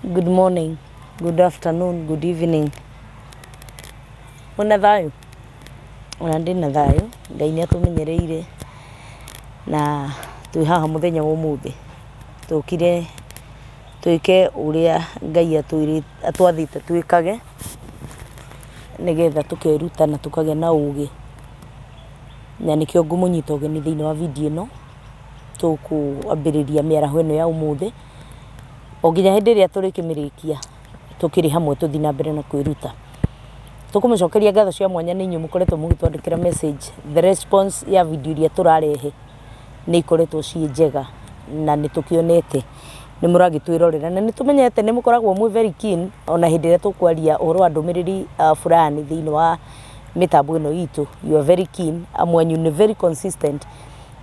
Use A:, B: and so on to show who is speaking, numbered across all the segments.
A: Good morning, good afternoon, good evening. Mwĩna thayũ? Ona ndĩna thayũ, Ngai nĩ atũmenyereire na twĩ haha mũthenya wa ũmũthĩ. Tũkire twĩke ũrĩa Ngai atwathĩte twĩkage, nĩgetha tũkeruta na tũkagĩa na ũgĩ. Na nĩkĩo ngũmũnyita ũgeni thĩiniĩ wa video ĩno, tũkwambĩrĩria mĩaraho ĩno ya ũmũthĩ. O nginya hĩndĩ ĩrĩa tũrĩkĩmĩrĩkia tũkĩrĩ hamwe tũthiĩ na mbere na kwĩruta. Tũkũmũcokeria ngatho cia mwanya nĩ inyuĩ mũkoretwo mũgĩtwandĩkĩra message, the response ya video iria tũrarehe nĩ ikoretwo ciĩ njega na nĩ tũkĩonete nĩ mũragĩtwĩrorera na nĩ tũmenyete nĩ mũkoragwo mwĩ very keen ona hĩndĩ ĩrĩa tũkwaria ũhoro wa ndũmĩrĩri fulani thĩinĩ wa mĩtambo ĩno itũ, you are very keen, amwe anyu nĩ very consistent,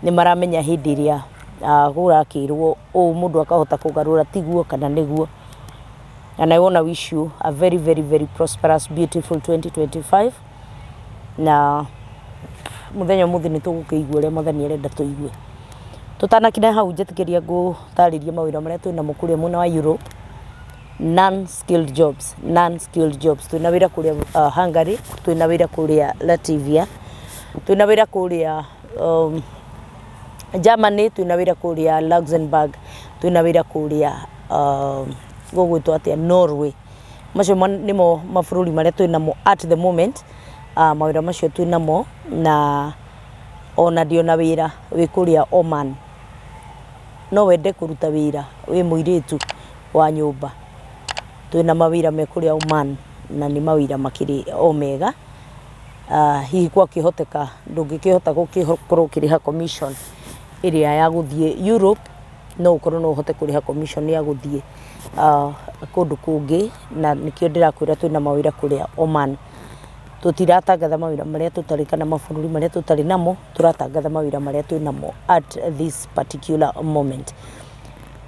A: nĩ maramenya hĩndĩ ĩrĩa kũrakĩrwo ũũ mũndũ akahota kũgarũra tiguo kana nĩguo. And I wanna wish you a very very very prosperous beautiful 2025 na mũthenya ũmũthĩ nĩ tũgũkĩigua ũrĩa mwathani arenda tũigue. Tũtanakinya hau njĩtĩkĩria ngũtarĩrie mawĩra marĩa twĩnamo kũrĩa mwena wa Europe, non skilled jobs, non skilled jobs. Twĩna wĩra kũrĩa Hungary, twĩna wĩra kũrĩa Latvia, twĩna wĩra kũrĩa Germany, twĩna wĩra kũrĩa Luxembourg, twĩna wĩra kũrĩa gũgwĩtwo atĩa Norway. Macio nĩmo mabũrũri marĩa twĩnamo at the moment, mawĩra macio twĩnamo na ona ndĩ ona wĩra wĩ kũrĩa Oman. No wende kũruta wĩra wĩ mũirĩtu wa nyũmba, twĩna mawĩra me kũrĩa Oman na nĩ mawĩra makĩrĩ o mega. Hihi gwakĩhoteka ndũngĩkĩhota gũkorwo ũkĩrĩha commission ĩrĩa ya gũthiĩ Europe, no ũkorwo no ũhote kũrĩha commission ya gũthiĩ kũndũ kũngĩ, na nĩkĩo ndĩrakwĩra twĩna mawĩra kũrĩa Oman. Tũtiratangatha mawĩra marĩa tũtarĩ kana mabũrũri marĩa tũtarĩ namo, tũratangatha mawĩra marĩa twĩ namo at this particular moment.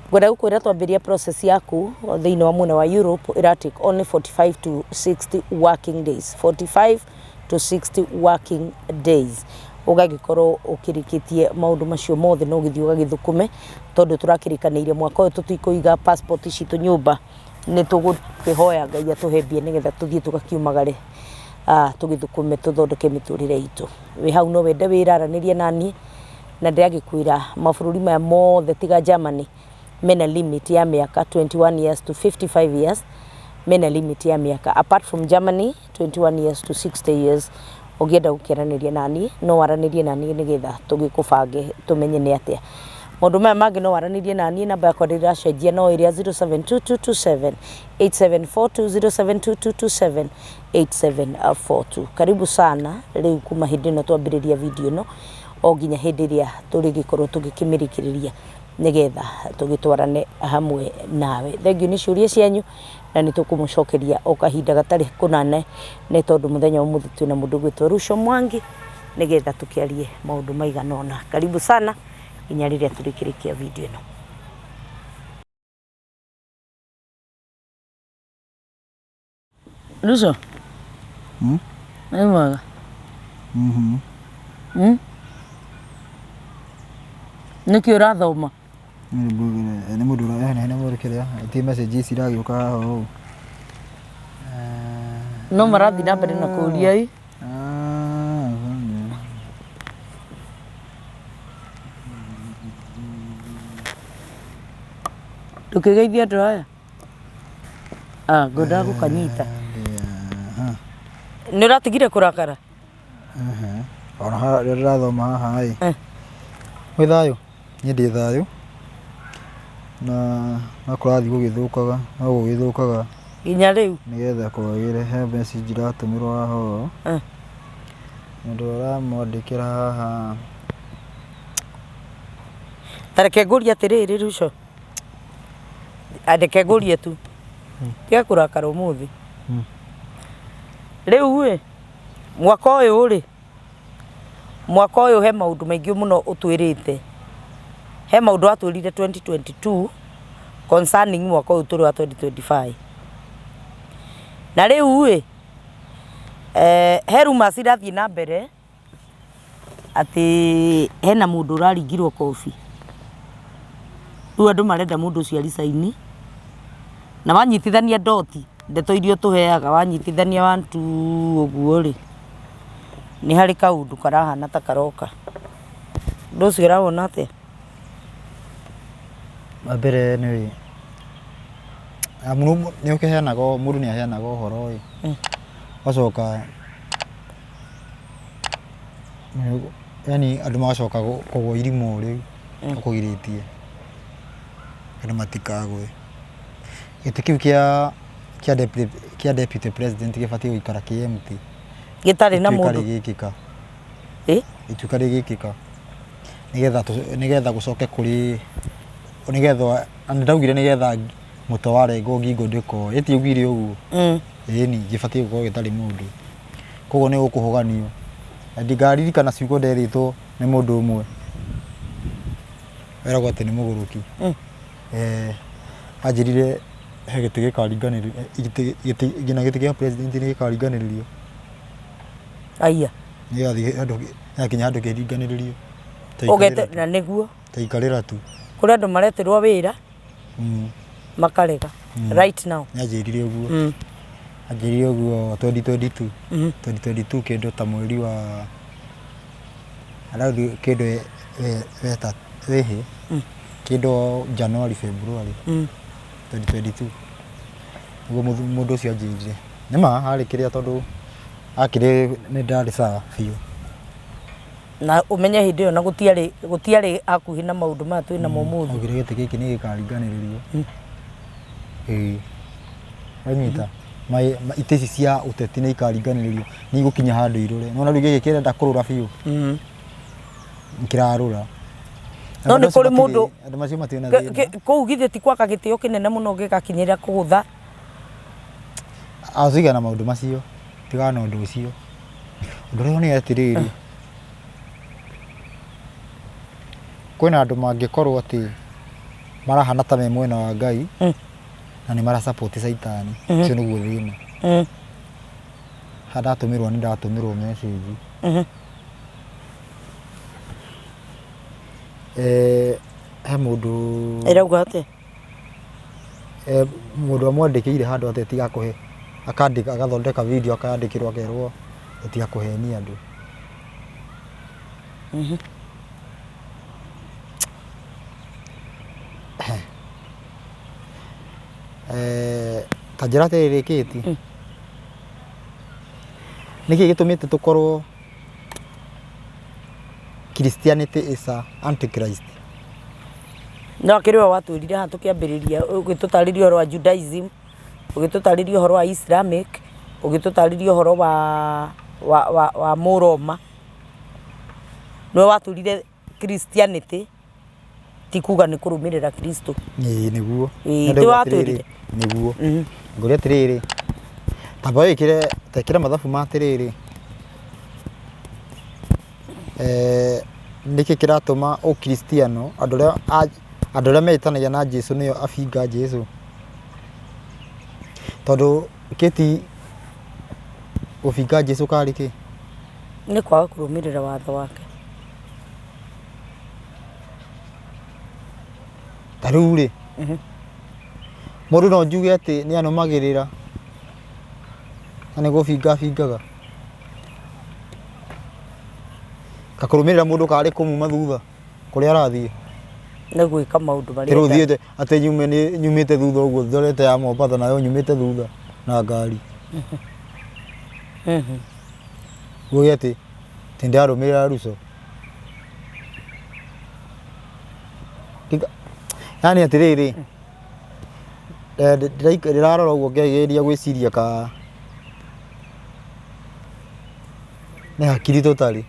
A: Ngwenda gũkwĩra twambĩrĩria process yaku thĩinĩ wa mwena wa Europe ĩra take only 45 to 60 working days, 45 to 60 working days ũgagĩkorwo ũkĩrĩkĩtie maũndũ macio mothe na ũgĩthiĩ ũgagĩthũkũme, tondũ tũrakĩrĩkanĩire mwaka ũyũ tũtikũiga passport citũ nyũmba, nĩ tũgũkĩhoya Ngai atũhe mbia nĩgetha tũthiĩ tũgakiumagare tũgĩthũkũme tũthondeke mĩtũrĩre itũ. Wĩ hau no wende wĩra aranĩria naniĩ, na ndĩragĩkwĩra mabũrũri maya mothe tiga Germany mena limit ya mĩaka 21 years to 55 years, mena limit ya mĩaka apart from Germany 21 years to 60 years. Ũngĩenda gũkĩaranĩria naniĩ no waranĩrie naniĩ nĩgetha tũgĩkũbange tũmenye nĩ atĩa. Maũndũ maya mangĩ no waranĩrie naniĩ, namba yakwa ndĩracenjia no ĩrĩa 072227 8742, 072227 8742. Karibu sana rĩu kuma hĩndĩ ĩno twambĩrĩria video ĩno o nginya hĩndĩ ĩrĩa tũrĩgĩkorwo tũgĩkĩmĩrĩkĩrĩria nĩgetha tũgĩtwarane hamwe nawe. Thengiũ nĩ ciũria cianyu na nĩ tũkũmũcokeria o kahinda gatarĩ kũnene, nĩ tondũ mũthenya wa ũmũthĩ twĩna mũndũ ũgwĩtwo Ruco Mwangi nĩgetha tũkĩarie maũndũ maigana ũna. Karibu sana nginya rĩrĩa tũrĩkĩrĩkia video ĩno. Ruco?
B: Hmm?
A: Nĩ mwega?
B: Mhm.
A: Hmm? Nĩkĩ ũrathoma?
B: Nĩ mũndũ ũrahena mũndũ kĩrĩa ti message ici iragĩũka haha ũũ.
A: No marathiĩ na mbere na kũũria ĩ.
B: Ah,
A: Ndũkĩgeithie andũ aya? Ah, ngwendaga gũkanyita. Nĩ ũratigire kũrakara?
B: Ona haha rĩrĩa ndĩrathoma haha ĩ.
A: Eh.
B: Wĩ thayũ? Niĩ ndĩ thayũ na no kũrathiĩ gũgĩthũkaga, no gũgĩthũkaga
A: Nginya rĩu?
B: nĩgetha kwagĩre. He message iratũmĩrwo haha ũũ.
A: Eh.
B: Mũndũ ũramwandĩkĩra haha.
A: Ta reke ngũrie atĩrĩrĩ Ruco. Reke ngũrie tu. Tiga kũrakara ũmũthĩ. Rĩu ĩ, mwaka ũyũ rĩ, mwaka ũyũ he maũndũ maingĩ mũno ũtwĩrĩte. He maũndũ watwĩrire 2022 concerning mwaka ũyũ tũrĩ wa 2025. Na rĩu ĩ, he rumours irathiĩ na mbere atĩ hena mũndũ ũraringirwo kobi. Rĩu andũ marenda mũndũ ũcio a resign. Na wanyitithania doti ndeto iria ũtũheaga wanyitithania one two ũguo rĩ, nĩ harĩ kaũndũ karahana ta karoka. Ũndũ ũcio ũrawona atĩa?
B: Wa mbere nĩ nĩ ũkĩheanaga mũndũ nĩ aheanaga ũhoro ĩ, ũgacoka yaani andũ magacoka kũgũa irimũ rĩu ũkũgirĩtie andũ matikagũe. Gĩtĩ kĩu kĩa kĩa deputy, kĩa deputy president gĩbatiĩ gũikara kĩ empty.
A: Gĩtarĩ na
B: Ituĩka
A: mũndũ.
B: rĩgĩkĩka.
A: Ĩ?
B: Ituĩka rĩgĩkĩka nĩgetha nĩgetha gũcoke kũrĩ nĩgetha na nĩndaugire nĩgetha mũtwe warengwo ngingo ndĩkoe. Ĩti augire ũguo? Ĩni gĩbatiĩ gũkorwo gĩtarĩ mũndũ. Koguo nĩ gũkũhũganio. Na ndingaririkana ciugo nderĩtwo nĩ mũndũ ũmwe weragwo atĩ nĩ mũgũrũki. Eh, anjĩrire he gĩtĩ gĩkaringanĩrĩrio, gĩtĩ gĩtĩ nginya gĩtĩ kĩa president nĩ gĩkaringanĩrĩrio.
A: Aya.
B: Nĩ gĩgathiĩ handũ gĩgakinya handũ kĩringanĩrĩrio.
A: Ũgete na nĩguo.
B: Ta ikarĩra tu.
A: Kũrĩ andũ maretĩrwo wĩra makarega right now.
B: Nĩ anjĩrire ũguo. Anjĩrire ũguo 2022. 2022 kĩndũ ta mweri wa around kĩndũ weta wĩhĩ kĩndũ January February 2022 nĩguo mũndũ ũcio anjĩrire. Nĩ ma harĩ kĩrĩa tondũ akĩrĩ nĩ ndarĩ sawa biũ.
A: Na ũmenye hĩndĩ ĩyo na gũtiarĩ gũtiarĩ hakuhĩ na maũndũ maya twĩ namo ũmũthĩ.
B: Augire gĩtĩ gĩkĩ nĩ gĩkaringanĩrĩrio. Ĩĩ. Wanyita? Itĩ ici cia ũteti nĩ ikaringanĩrĩrio, nĩ igũkinya handũ irũre. Nĩwona rĩu gĩkĩ kĩrenda kũrũra biũ? Nĩ kĩrarũra.
A: No nĩ kũrĩ mũndũ
B: Andũ macio matirĩ na thĩna.
A: Kũu githĩ ti gwaka gĩtĩo kĩnene mũno gĩgakinyĩra kũgũtha?
B: Aca na maũndũ macio, tigana na ũndũ ũcio. Ũndũ ũrĩa nĩ atĩrĩrĩ, kwĩna andũ mangĩkorwo atĩ marahana ta me mwena wa Ngai na nĩ mara support caitani, ũcio nĩguo thĩna. Haha ndatũmĩrwo nĩ ndatũmĩrwo message. Eh, he mũndũ
A: Ĩrauga atĩa?
B: Eh, mũndũ amwandĩkĩire handũ atĩ tiga kũhe akandĩka agathondeka video akandĩkĩrwo akerwo tiga kũhenia andũ. Eh, ta njĩra atĩrĩrĩ Kate, nĩkĩ gĩtũmĩte tũkorwo Christianity is a antichrist?
A: No akĩrĩ we watwĩrire haha tũkĩambĩrĩria ũgĩtũtarĩria ũhoro wa Judaism, ũgĩtũtarĩria ũhoro wa Islamic, ũgĩtũtarĩria ũhoro wa wa wa wa Mũroma. Nĩwe watwĩrire Christianity ti kuga nĩ kũrũmĩrĩra Kristo.
B: Ĩĩ nĩguo.
A: Ĩĩ,
B: Na
A: ti
B: ndauga
A: watwĩrire?
B: atĩrĩrĩ, Nĩguo. Ngũria atĩrĩrĩ, tamba wĩkĩre ta ĩkĩra mathabu ma atĩrĩrĩ, eh, nĩkĩ kĩratũma ũkristiano andũ arĩa andũ arĩa metanagia na Jesu nĩo abinga Jesu? Tondũ kĩti gũbinga Jesu karĩ kĩ?
A: Nĩ kwaga kũrũmĩrĩra watho wake.
B: Ta rĩu rĩ, mũndũ no njuge atĩ nĩ anũmagĩrĩra na nĩ gũbinga abingaga. Kakũrũmĩrĩra mũndũ karĩ kũmuma thutha kũrĩa arathiĩ.
A: Nĩ gwĩka maũndũ marĩa
B: Rĩu thiĩte atĩ nyume nĩ nyumĩte thutha ũguo ndorete ya Mombatha nayo nyumĩte thutha na ngari. Uge atĩ atĩ ndĩrarũmĩrĩra Ruto. Yaani atĩrĩrĩ, ndĩrarora ũguo ngĩgeria gwĩciria ka nĩ hakiri tũtarĩ.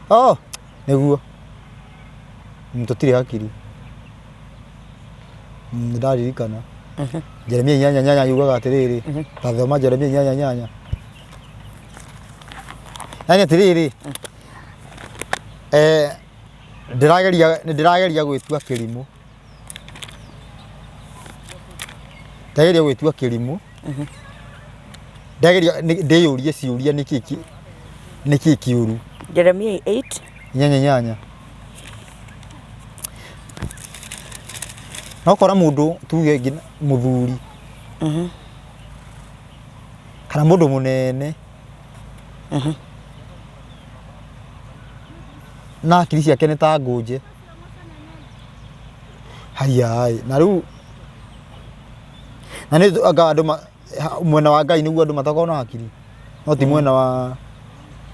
B: Oh, nĩguo. Tũtirĩ hakiri. Nĩ ndaririkana. Jeremia 8:8 yugaga atĩrĩrĩ, ta thoma Jeremia 8:8. Yaani atĩrĩrĩ, eh, ndĩrageria nĩ ndĩrageria gwĩtua kĩrimũ. Ndageria gwĩtua kĩrimũ. Ndageria ndĩyũrie ciũria nĩkĩ nĩkĩ kĩũru.
A: Jeremia 8
B: 8:8. Na ũkora mũndũ tuge nginya mũthuri kana mũndũ mũnene na hakiri ciake nĩ ta ngũnje. Haiya na rĩu na nĩ anga andũ mwena wa Ngai nĩguo andũ matakoragwo na hakiri no ti mwena wa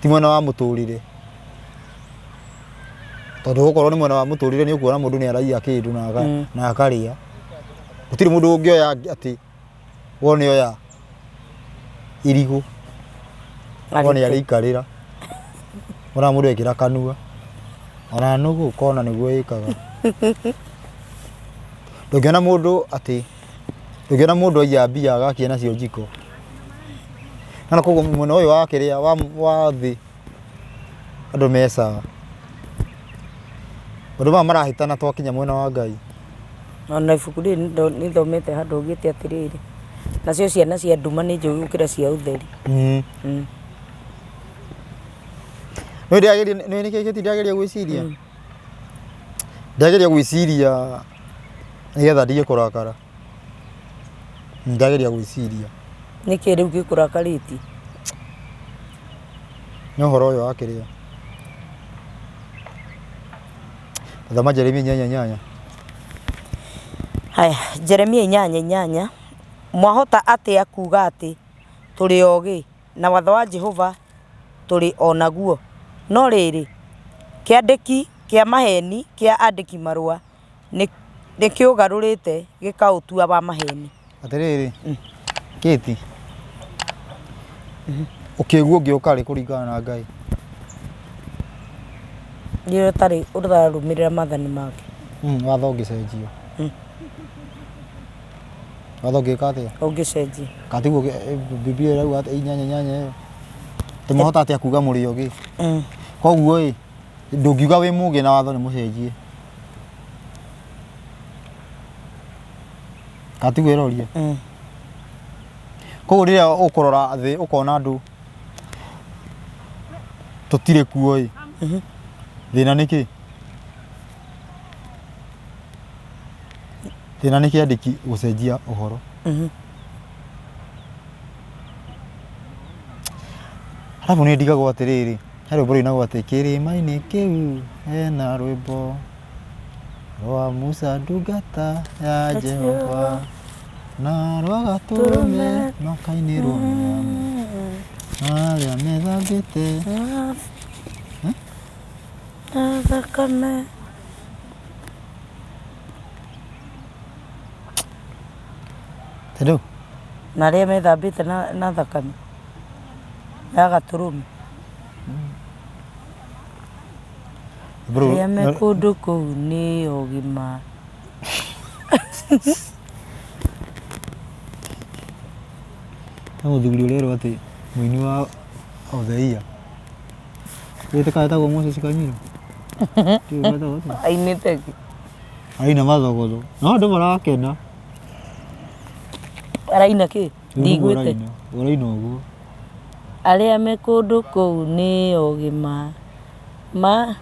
B: ti mwena wa mũtũrĩre tondũ gũkorwo nĩ mwena wa mũtũrĩre nĩ ũkuona mũndũ nĩ araiya kĩndũ na na akarĩa. Gũtirĩ mũndũ ũngĩoya atĩ wone oya irigũ wone arĩikarĩra ona mũndũ ekĩra kanua ona nũgũ ũkona nĩguo ĩkaga. Ndũngĩona mũndũ atĩ ndũngĩona mũndũ aiya mbia agakia nacio njiko. Na koguo mwena ũyũ wa kĩrĩa wa thĩ andũ mecaga. Maũndũ maya marahĩtana twakinya mwena wa Ngai.
A: Ona ibuku rĩrĩ nĩthomete handũ haugĩte atĩrĩrĩ, nacio ciana cia nduma nĩ njũgĩ gũkĩra cia ũtheri.
B: Nĩ ndĩrageria nĩ nĩkĩ kĩti ndĩrageria gwĩciria? Ndĩrageria gwĩciria nĩgetha ndige kũrakara. Ndĩrageria gwĩciria.
A: Nĩkĩ rĩu gĩkũrakarĩtie?
B: Nĩ ũhoro ũyũ wa kĩrĩa. Thoma Jeremia 8:8.
A: Haya, Jeremia 8:8. Mwahota atĩa kuuga atĩ, 'Tũrĩ ogĩ, na watho wa Jehova tũrĩ o naguo'? No rĩrĩ, kĩandĩki kĩa maheeni kĩa andĩki-marũa nĩkĩũgarũrĩte gĩkaũtua wa maheeni.
B: Atĩrĩrĩ, Kĩti, ũkĩgu ũngĩũka rĩ kũringana na Ngai?
A: Rĩrĩa ũtarĩ ũtararũmĩrĩra maathani make.
B: Watho ũngĩcenjio. Watho ũngĩka atĩa?
A: Ũngĩcenjio.
B: Kana tiguo Bibilia ĩrauga atĩ 8:8 ĩyo? Atĩ mwahota atĩa kuga mũrĩ ogĩ? Koguo ĩ, ndũngiuga wĩ mũgĩ na watho nĩ mũcenjie. Kana tiguo ĩroria? Koguo rĩrĩa ũkũrora thĩ ũkona andũ tũtirĩ kuo ĩ, thĩna nĩ kĩ? Thĩna nĩ kĩandĩki gũcenjia ũhoro. Arabu nĩ ndigagwo atĩrĩrĩ, he rwĩmbo rũinagwo atĩ kĩrĩma-inĩ kĩu hena rwĩmbo rwa Musa ndungata ya Jehova na rwa gatũrũme makainĩrwo nĩ arĩa methambĩte.
A: Na thakame.
B: Tondũ
A: Na arĩa methambĩte na thakame ya gatũrũme. Arĩa me kũndũ kũu nĩ ũgima.
B: He mũthuri ũrerwo atĩ mũini wa of the year. Wĩtĩka etagwo Moses Kanyiro. Ndiũĩ etagwo atĩa.
A: Ainĩte kĩ?
B: Aina mathogotho. No andũ marakena.
A: Araina kĩ?
B: Rĩu nĩguo
A: Ndiguĩte.
B: araina. Ũraina ũguo.
A: Arĩa me kũndũ kũu nĩ ũgima. Ma,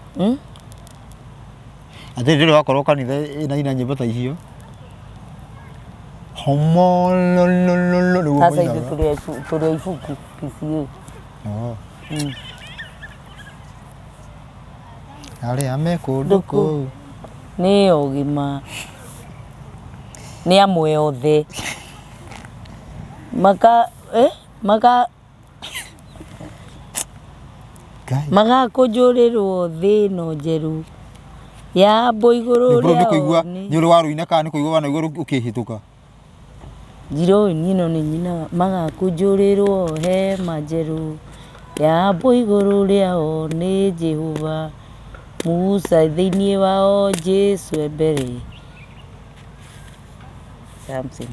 B: Atĩ ndĩrĩ wakorwo kanitha ĩnaina nyĩmbo ta icio. Homololololo nĩguo
A: Sasa ithuĩ
B: mainaga.
A: tũrĩ a ibuku PCA.
B: Oh. Arĩa me kũndũ kũu.
A: Nĩ ũgima. Nĩ amwe othe. Maka, eh? Maka,
B: Ngai.
A: magakũnjũrĩrwo thĩ ĩno njerũ. Yambwo igũrũ
B: Rwĩmbo rũu nĩ
A: rĩao
B: kũigua
A: nĩ
B: nĩ ũrĩ warũina kana nĩ kũigua wanaigua rũkĩhĩtũka.
A: Njirũĩ niĩ no nĩ nyinaga magakũnjũrĩrwo hema njerũ yambwo igũrũ rĩao nĩ Jehova Musa thĩinĩ wao Jesu e mbere. Something.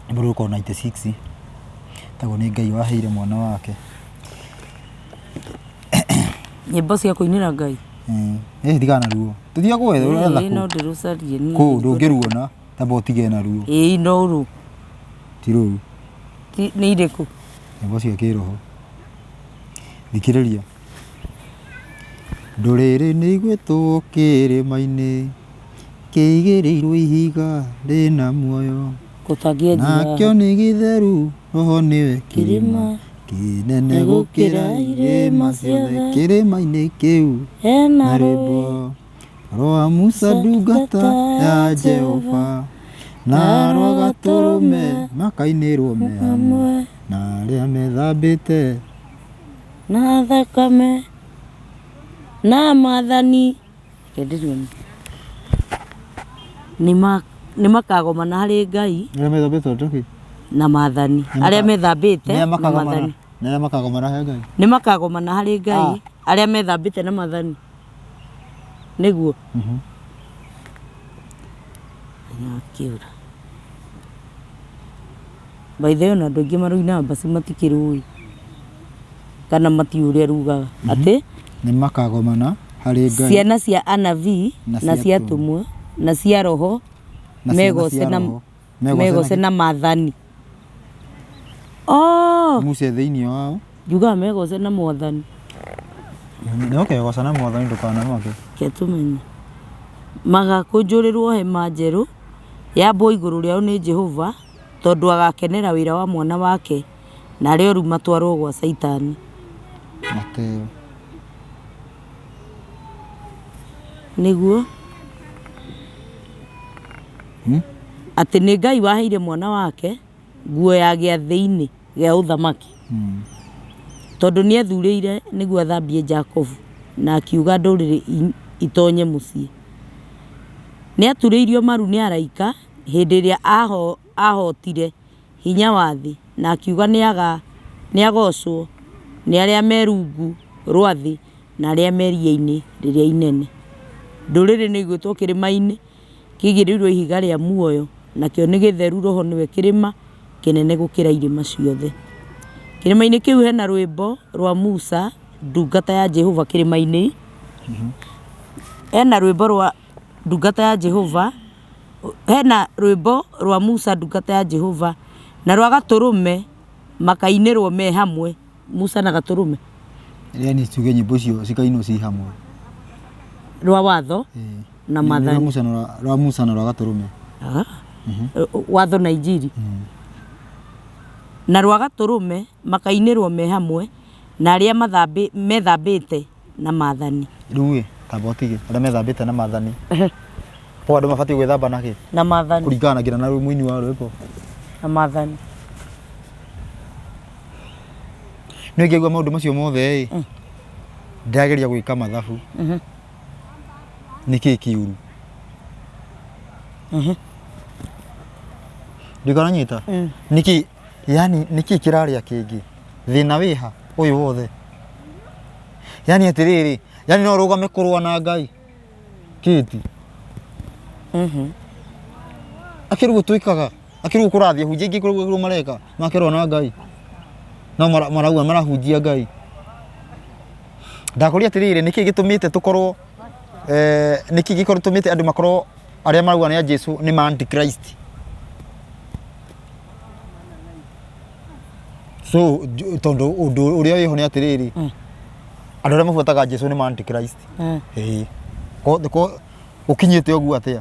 B: Rwĩmbo rũu rũkoragwo 96 tagwo nĩ Ngai waheire mwana wake.
A: Nyĩmbo cia kũinĩra Ngai.
B: Ĩ tigana naruo. Tũthiĩ gwetha ũretha
A: Ĩĩ no
B: kũ?
A: ndĩrũcarie niĩ.
B: Kũ ndũngĩruona tamba ũtige naruo.
A: Ĩĩ no rũ.
B: Ti rũu.
A: Nĩ irĩkũ?
B: Nyĩmbo cia kĩroho. Thikĩrĩria. Ndũrĩrĩ nĩ igwĩtwo kĩrĩma-inĩ. Kĩigĩrĩirwo ihiga rĩna muoyo.
A: Gũtangĩenjera.
B: Nakĩo nĩ gĩtheru, roho nĩwe kĩrĩma kĩnene gũkĩra irĩma ciothe. Kĩrĩma-inĩ kĩu
A: Hena
B: na rwĩmbo rwa Musa ndungata ya Jehova na rwa Gatũrũme makainĩrwo me hamwe na arĩa methambĩte
A: na thakame na maathani. Reke ndĩrume. Nĩ makagomana harĩ Ngai
B: Arĩa methambĩte njoki.
A: na maathani. Arĩa methambĩte
B: Nĩa
A: na
B: makagomana.
A: maathani.
B: Nĩa makagomana he Ngai.
A: Nĩ makagomana harĩ Ngai arĩa methambĩte na maathani. Nĩguo. Akĩũra. By the way ona andũ aingĩ maroina mbaci matikĩrũĩ kana matiũĩ ũrĩa rugaga atĩ
B: Nĩ makagomana harĩ Ngai.
A: ciana cia anabii
B: Na
A: na
B: cia
A: cia
B: atũmwo.
A: atũmwo na cia roho
B: Na ciana
A: megoce
B: cia
A: na
B: roho. Megoce
A: megoce
B: na
A: na maathani. Oh,
B: Musa e thĩinĩ wao.
A: njugaga megoce na mwathani.
B: Nĩ ũkegoca na mwathani ndũkanamake.
A: Reke tũmenye. Magakũnjũrĩrwo hema njerũ yambwo igũrũ rĩao nĩ Jehova tondũ agakenera wĩra wa mwana wake na arĩa oru matwarwo gwa Caitani.
B: Mateo.
A: Nĩguo atĩ nĩ Ngai waheire mwana wake nguo ya gĩathĩ-inĩ gĩa ũthamaki tondũ nĩ ethurĩire nĩguo athambie Jakubu na akiuga ndũrĩrĩ itonye mũciĩ. Nĩ aturĩirio maru nĩ araika hĩndĩ ĩrĩa ahotire hinya wa thĩ na akiuga nĩ agocwo nĩ arĩa me rungu rwa thĩ na arĩa me iria-inĩ rĩrĩa inene. Ndũrĩrĩ nĩ igwĩtwo kĩrĩma-inĩ kĩigĩrĩirwo ihiga rĩa muoyo nakĩo nĩ gĩtheru roho nĩwe kĩrĩma kĩnene gũkĩra irĩma ciothe. Kĩrĩma-inĩ kĩu hena rwĩmbo rwa Musa ndungata ya Jehova kĩrĩma-inĩ. Hena rwĩmbo rwa ndungata ya Jehova, hena rwĩmbo rwa Musa ndungata ya Jehova na rwa Gatũrũme makainĩrwo me hamwe Musa na Gatũrũme.
B: Yani tuge nyĩmbo icio cikainwo ci hamwe.
A: Rwa watho na
B: Rwa
A: maathani.
B: Musa na rwa Musa na rwa Gatũrũme.
A: Watho na Injiri. Na rwa Gatũrũme makainĩrwo me hamwe na arĩa methambĩte na maathani.
B: Rĩu ĩ tamba ũtige arĩa methambĩte na maathani. Kwa andũ mabatiĩ gwĩthamba na kĩ?
A: Na maathani.
B: Kũringana na nginya na mũini wa rwĩmbo.
A: Na maathani.
B: Nĩ ngĩigua maũndũ macio mothe ĩ ndĩrageria gwĩka mathabu. Nĩkĩ kĩũru? Ndikũranyita? Nĩkĩ yani nĩkĩ kĩrarĩa kĩngĩ? Thĩna wĩha ũyũ wothe? Yani atĩrĩrĩ, yani no ũrũgame kũrũa na Ngai? Kĩti. Akĩrĩ ũguo twĩkaga, akĩrĩ ũguo kũrathiĩ, hunjia ingĩ kũrĩ ũguo mareka, makerwo na Ngai. No marauga marahunjia Ngai. Ndakũria atĩrĩrĩ, nĩkĩ gĩtũmĩte tũkorwo nĩkĩ gĩtũmĩte andũ makorwo arĩa marauga nĩ a Jesu nĩ ma antichrist? So tondũ ũndũ ũrĩa wĩho nĩ atĩrĩrĩ, andũ arĩa mabuataga Jesu nĩ ma antichrist. Ĩĩ. Ko ũkinyĩte ũguo atĩa?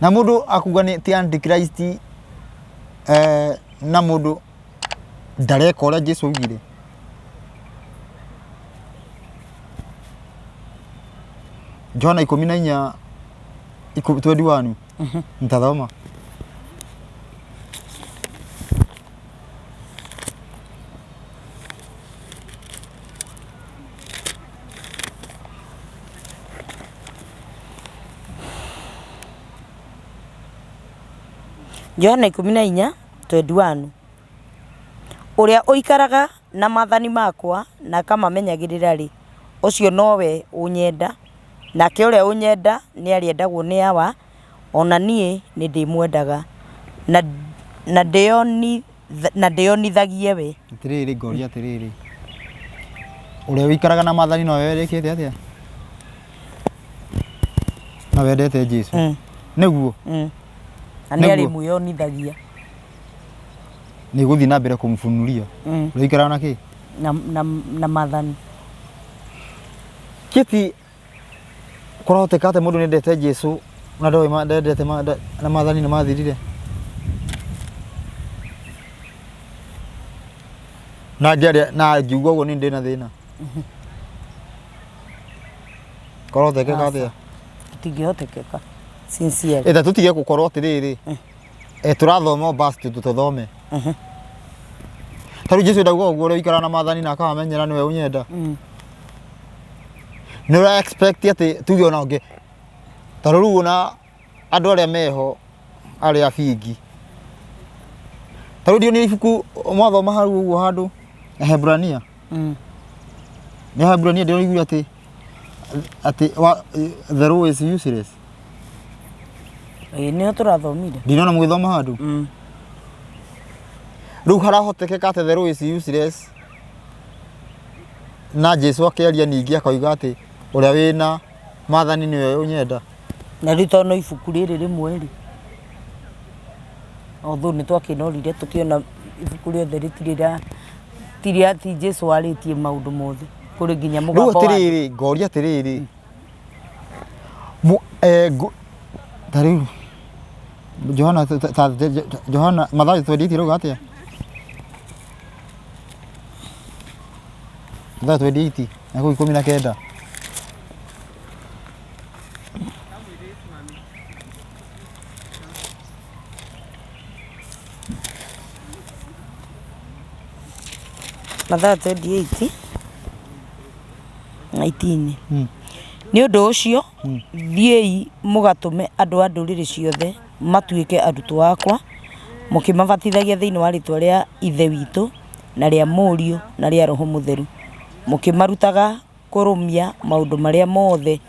B: Na mũndũ akuga nĩ ti antichrist na mũndũ ndareka ũrĩa Jesu augire. Johana 14 21 nitathoma.
A: Johana 14 21 Ũrĩa ũikaraga na maathani makwa na akamamenyagĩrĩra-rĩ, ũcio nowe ũnyenda, nake ũrĩa ũnyenda nĩarĩendagwo nĩ Awa, o na niĩ nĩndĩmwendaga, na ndĩonithagie we.
B: Atĩrĩrĩ, ngoria atĩrĩrĩ, ũrĩa ũikaraga na maathani nowe wĩkĩte atĩa? No wendete Jesu? Nĩguo?
A: Na nĩarĩmwĩonithagia.
B: Nĩ gũthiĩ na mbere kũmũbunuria. Ũrĩa ũikaraga na kĩ?
A: Na maathani.
B: Kĩti kũrahoteka atĩ mũndũ nĩendete Jesu na ndoĩ ndendete na maathani nĩ mathirire. Na ngĩaria na ngiuga ũguo niĩ ndĩna thĩna. Kũrahotekeka atĩa?
A: Itingĩhotekeka sincerely.
B: Ĩta tũtige gũkorwo atĩrĩrĩ, eh, tũrathoma o basi tũthome. Ta rĩu Jesu ndauga ũguo ũrĩa ũikaraga na maathani na akamamenyera nĩwe ũnyenda. Nĩ ũra expect atĩ tuge ona ũngĩ ta rĩu ona andũ arĩa meho arĩa bingi. Ta rĩu ndionire ibuku mwathoma hau ũguo handũ Hebrania. Nĩ Hebrania ndĩroiguire atĩ atĩ the law is useless.
A: Ĩĩ nĩho tũrathomire.
B: Ndinona mũgĩthoma handũ. Rĩu harahotekeka atĩ the law is useless na Jesu akĩaria ningĩ akoiga atĩ ũrĩa wĩna maathani nĩwe ũnyenda.
A: Na rĩu tondũ no ibuku rĩrĩ rĩmwe rĩ, although nĩ twakĩnorire tũkĩona ibuku rĩothe rĩtirĩ rĩa ti rĩa ti Jesu warĩtie maũndũ mothe, kũrĩ nginya
B: Rĩu
A: mũgambo wa
B: atĩrĩrĩ ngoria atĩrĩrĩ ta rĩu Johana ta Johana Mathayo 28 ĩrauga atĩa? Mathayo 28 na kũu 19.
A: Mathayo 28 19. Nĩ ũndũ ũcio, thiĩi mũgatũme andũ a ndũrĩrĩ ciothe matuĩke arutwo akwa, mũkĩmabatithagia thĩinĩ wa rĩĩtwa rĩa Ithe witũ, na rĩa Mũriũ, na rĩa Roho Mũtheru, mũkĩmarutaga kũrũmia maũndũ marĩa mothe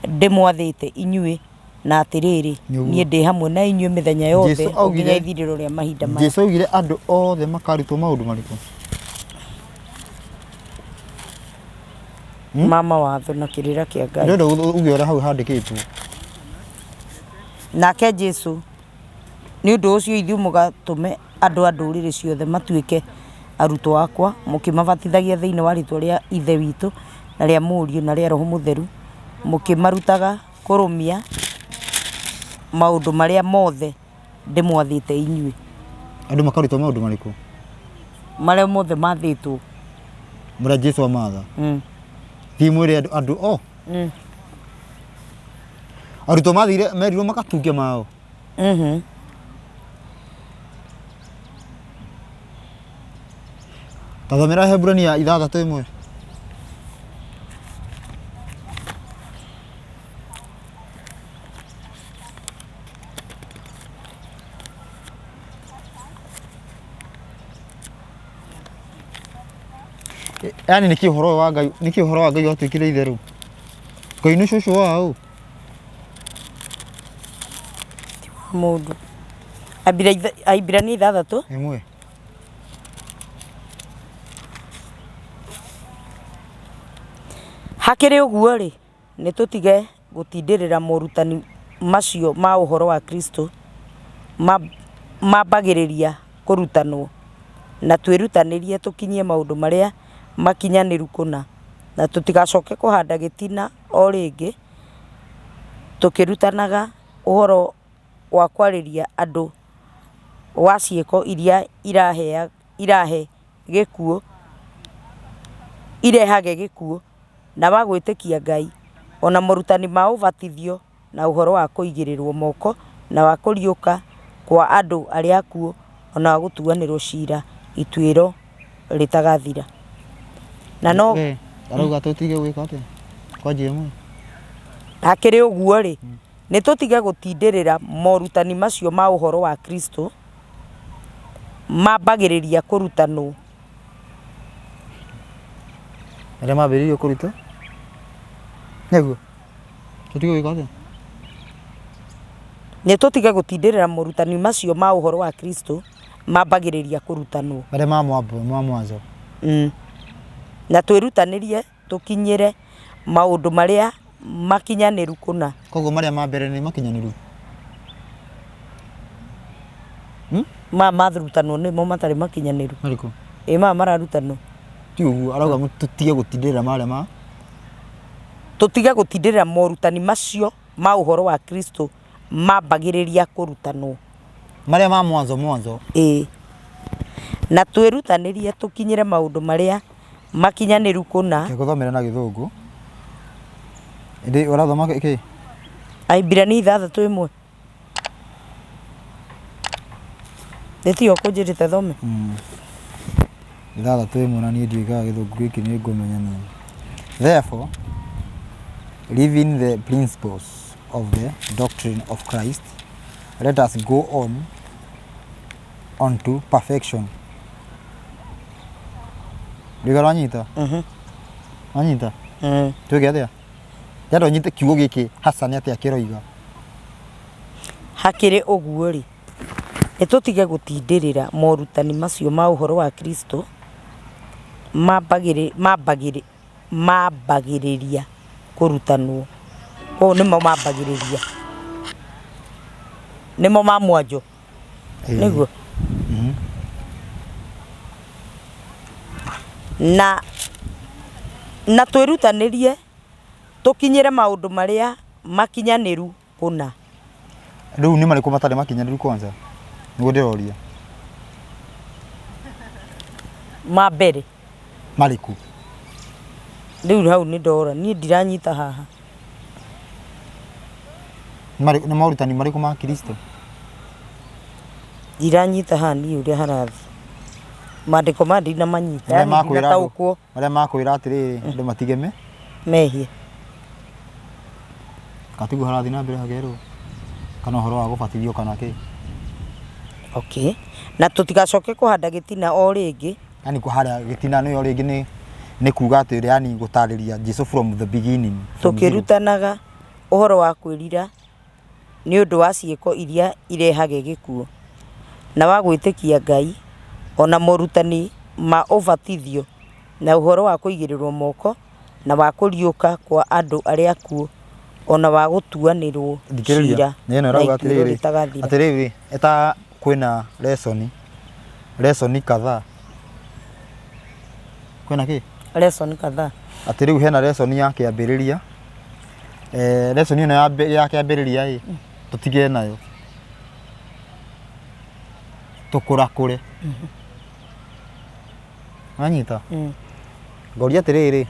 A: ndĩmwathĩte inyuĩ, na atĩrĩrĩ, niĩ ndĩ hamwe na inyuĩ mĩthenya yothe
B: Jesu
A: o nginya
B: augire
A: ithirĩro rĩa mahinda maya.
B: Jesu augire andũ othe makarutwo maũndũ marĩkũ?
A: Ma mawatho na kĩrĩra kĩa Ngai.
B: Ndĩrenda uge ũrĩa hau handĩkĩtwo.
A: Nake Jesu, nĩ ũndũ ũcio ithuĩ mũgatũme andũ a ndũrĩrĩ ciothe matuĩke arutwo akwa, mũkĩmabatithagia thĩinĩ wa rĩĩtwa rĩa Ithe witũ, na rĩa Mũriũ, na rĩa Roho Mũtheru, mũkĩmarutaga kũrũmia maũndũ marĩa mothe ndĩmwathĩte inyuĩ.
B: Andũ makarutwo maũndũ marĩkũ?
A: Marĩa mothe mathĩtwo.
B: Marĩa Jesu amatha. Thiĩ mwĩre andũ, andũ o. Arutwo mathire merirwo makatunge mao. Ta thomera Heburania 6:1. Yaani nĩkĩ ũhoro ũyũ wa Ngai, nĩkĩ ũhoro wa Ngai watuĩkire itherũ? Ngai nĩ cũcũ wao.
A: Mũndũ. Aibirania 6.
B: 1.
A: Hakĩrĩ ũguo-rĩ, nĩ tũtige gũtindĩrĩra morutani macio ma ũhoro wa Kristo mambagĩrĩria kũrutanwo, na twĩrutanĩrie tũkinyie maũndũ marĩa makinyanĩru kũna, na tũtigacoke kũhanda gĩtina o rĩngĩ tũkĩrutanaga ũhoro wa kwarĩria andũ wa ciĩko iria irahe gĩkuũ, irehage gĩkuũ, na wa gwĩtĩkia Ngai, o na morutani ma ũbatithio na ũhoro wa kũigĩrĩrũo moko, na wa kũriũka kwa andũ arĩa akuũ, o na wa gũtuanĩrũo cira ituĩro rĩtagathira. Na no
B: We, arauga tũtige gwĩka atĩa? Kwanjia ĩmwe.
A: Hakĩrĩ ũguo-rĩ, nĩ tũtige gũtindĩrĩra morutani macio ma ũhoro wa Kristo mambagĩrĩria kũrutanwo.
B: Arĩa mambĩrĩirie kũruta nĩguo tũtige gwĩka atĩa?
A: Nĩ tũtige gũtindĩrĩra morutani macio ma ũhoro wa Kristo mambagĩrĩria kũrutanwo.
B: Marĩa ma mwambo ma mwanzo.
A: Na twĩrutanĩrie tũkinyĩre maũndũ marĩa makinyanĩru kũna.
B: Koguo marĩa ma mbere nĩ makinyanĩru.
A: Ma marutanwo nĩmo matarĩ makinyanĩru.
B: Marĩkũ?
A: Ĩ maya mararutanwo.
B: Ti ũguo arauga tũtige gũtindĩrĩra marĩa ma
A: Tũtige gũtindĩrĩra morutani macio ma ũhoro wa Kristo mambagĩrĩria kũrutanwo.
B: Marĩa ma mwanzo mwanzo.
A: Ĩĩ. Na twĩrutanĩrie tũkinyĩre maũndũ marĩa makinyanĩru kũna.
B: Reke ngũthomere na gĩthũngũ. Ĩndĩ ũrathoma kĩ?
A: Aibirania 6:1. Nĩ tiyo ũkũnjĩrĩte thome?
B: 6:1 na niĩ ndiũĩ kana gĩthũngũ gĩkĩ nĩ ngũmenya nĩ. Therefore, leaving the principles of the doctrine of Christ, let us go on unto perfection. Ndiga wanyita? Wanyita? Twĩke atĩa? Ndĩrenda ũnyite kiugo gĩkĩ hasa nĩ atĩa kĩroiga.
A: Hakĩrĩ ũguo-rĩ, nĩ tũtige gũtindĩrĩra morutani macio ma ũhoro wa Kristo mambagĩrĩria kũrutanwo. Kwoguo nĩmo mambagĩrĩria, nĩmo ma mwanjo, nĩguo? Na na twĩrutanĩrie tũkinyĩre maũndũ marĩa makinyanĩru kũna.
B: Rĩu nĩ marĩkũ matarĩ makinyanĩru kwanza? Nĩguo ndĩroria.
A: Ma mbere.
B: Marĩkũ?
A: Rĩu hau nĩ ndora, niĩ ndiranyita haha.
B: Nĩ morutani marĩkũ ma Kristo?
A: Ndiranyita haha niĩ ũrĩa harathiĩ. Mandĩko maya ndinamanyita,
B: Marĩa
A: yani
B: makwĩra andũ
A: ndinataũkwo.
B: Marĩa makwĩra atĩrĩrĩ andũ matige me
A: Mehia.
B: Katiguo harathiĩ na mbere hakerwo kana ũhoro wa gũbatithio kana kĩ.
A: Okay. Na tũtigacoke kũhanda gĩtina o rĩngĩ.
B: Yani harĩa gĩtina nĩyo rĩngĩ nĩ nĩ kuga atĩ yani gũtarĩria Jesu from the beginning. From zero.
A: Tũkĩrutanaga ũhoro wa kwĩrira nĩ ũndũ wa ciĩko iria irehage gĩkuũ, na wa gwĩtĩkia Ngai, o na morutani ma ũbatithio, na ũhoro wa kũigĩrĩrũo moko, na wa kũriũka kwa andũ arĩa akuũ, o na wa gũtuanĩrũo
B: Thikĩrĩria,
A: cira
B: nĩ ĩno
A: na
B: ĩrauga
A: ituĩro
B: atĩrĩrĩ,
A: rĩtagathira.
B: atĩrĩrĩ, ĩta kwĩna lesson, lesson kadhaa. Kwĩna kĩ?
A: Lesson kadhaa.
B: Atĩ rĩu hena lesson ya kĩambĩrĩria, eh, lesson ĩno ya ya kĩambĩrĩria ĩ, tũtige nayo. Tũkũrakũre. Wanyita? Ngoria atĩrĩrĩ,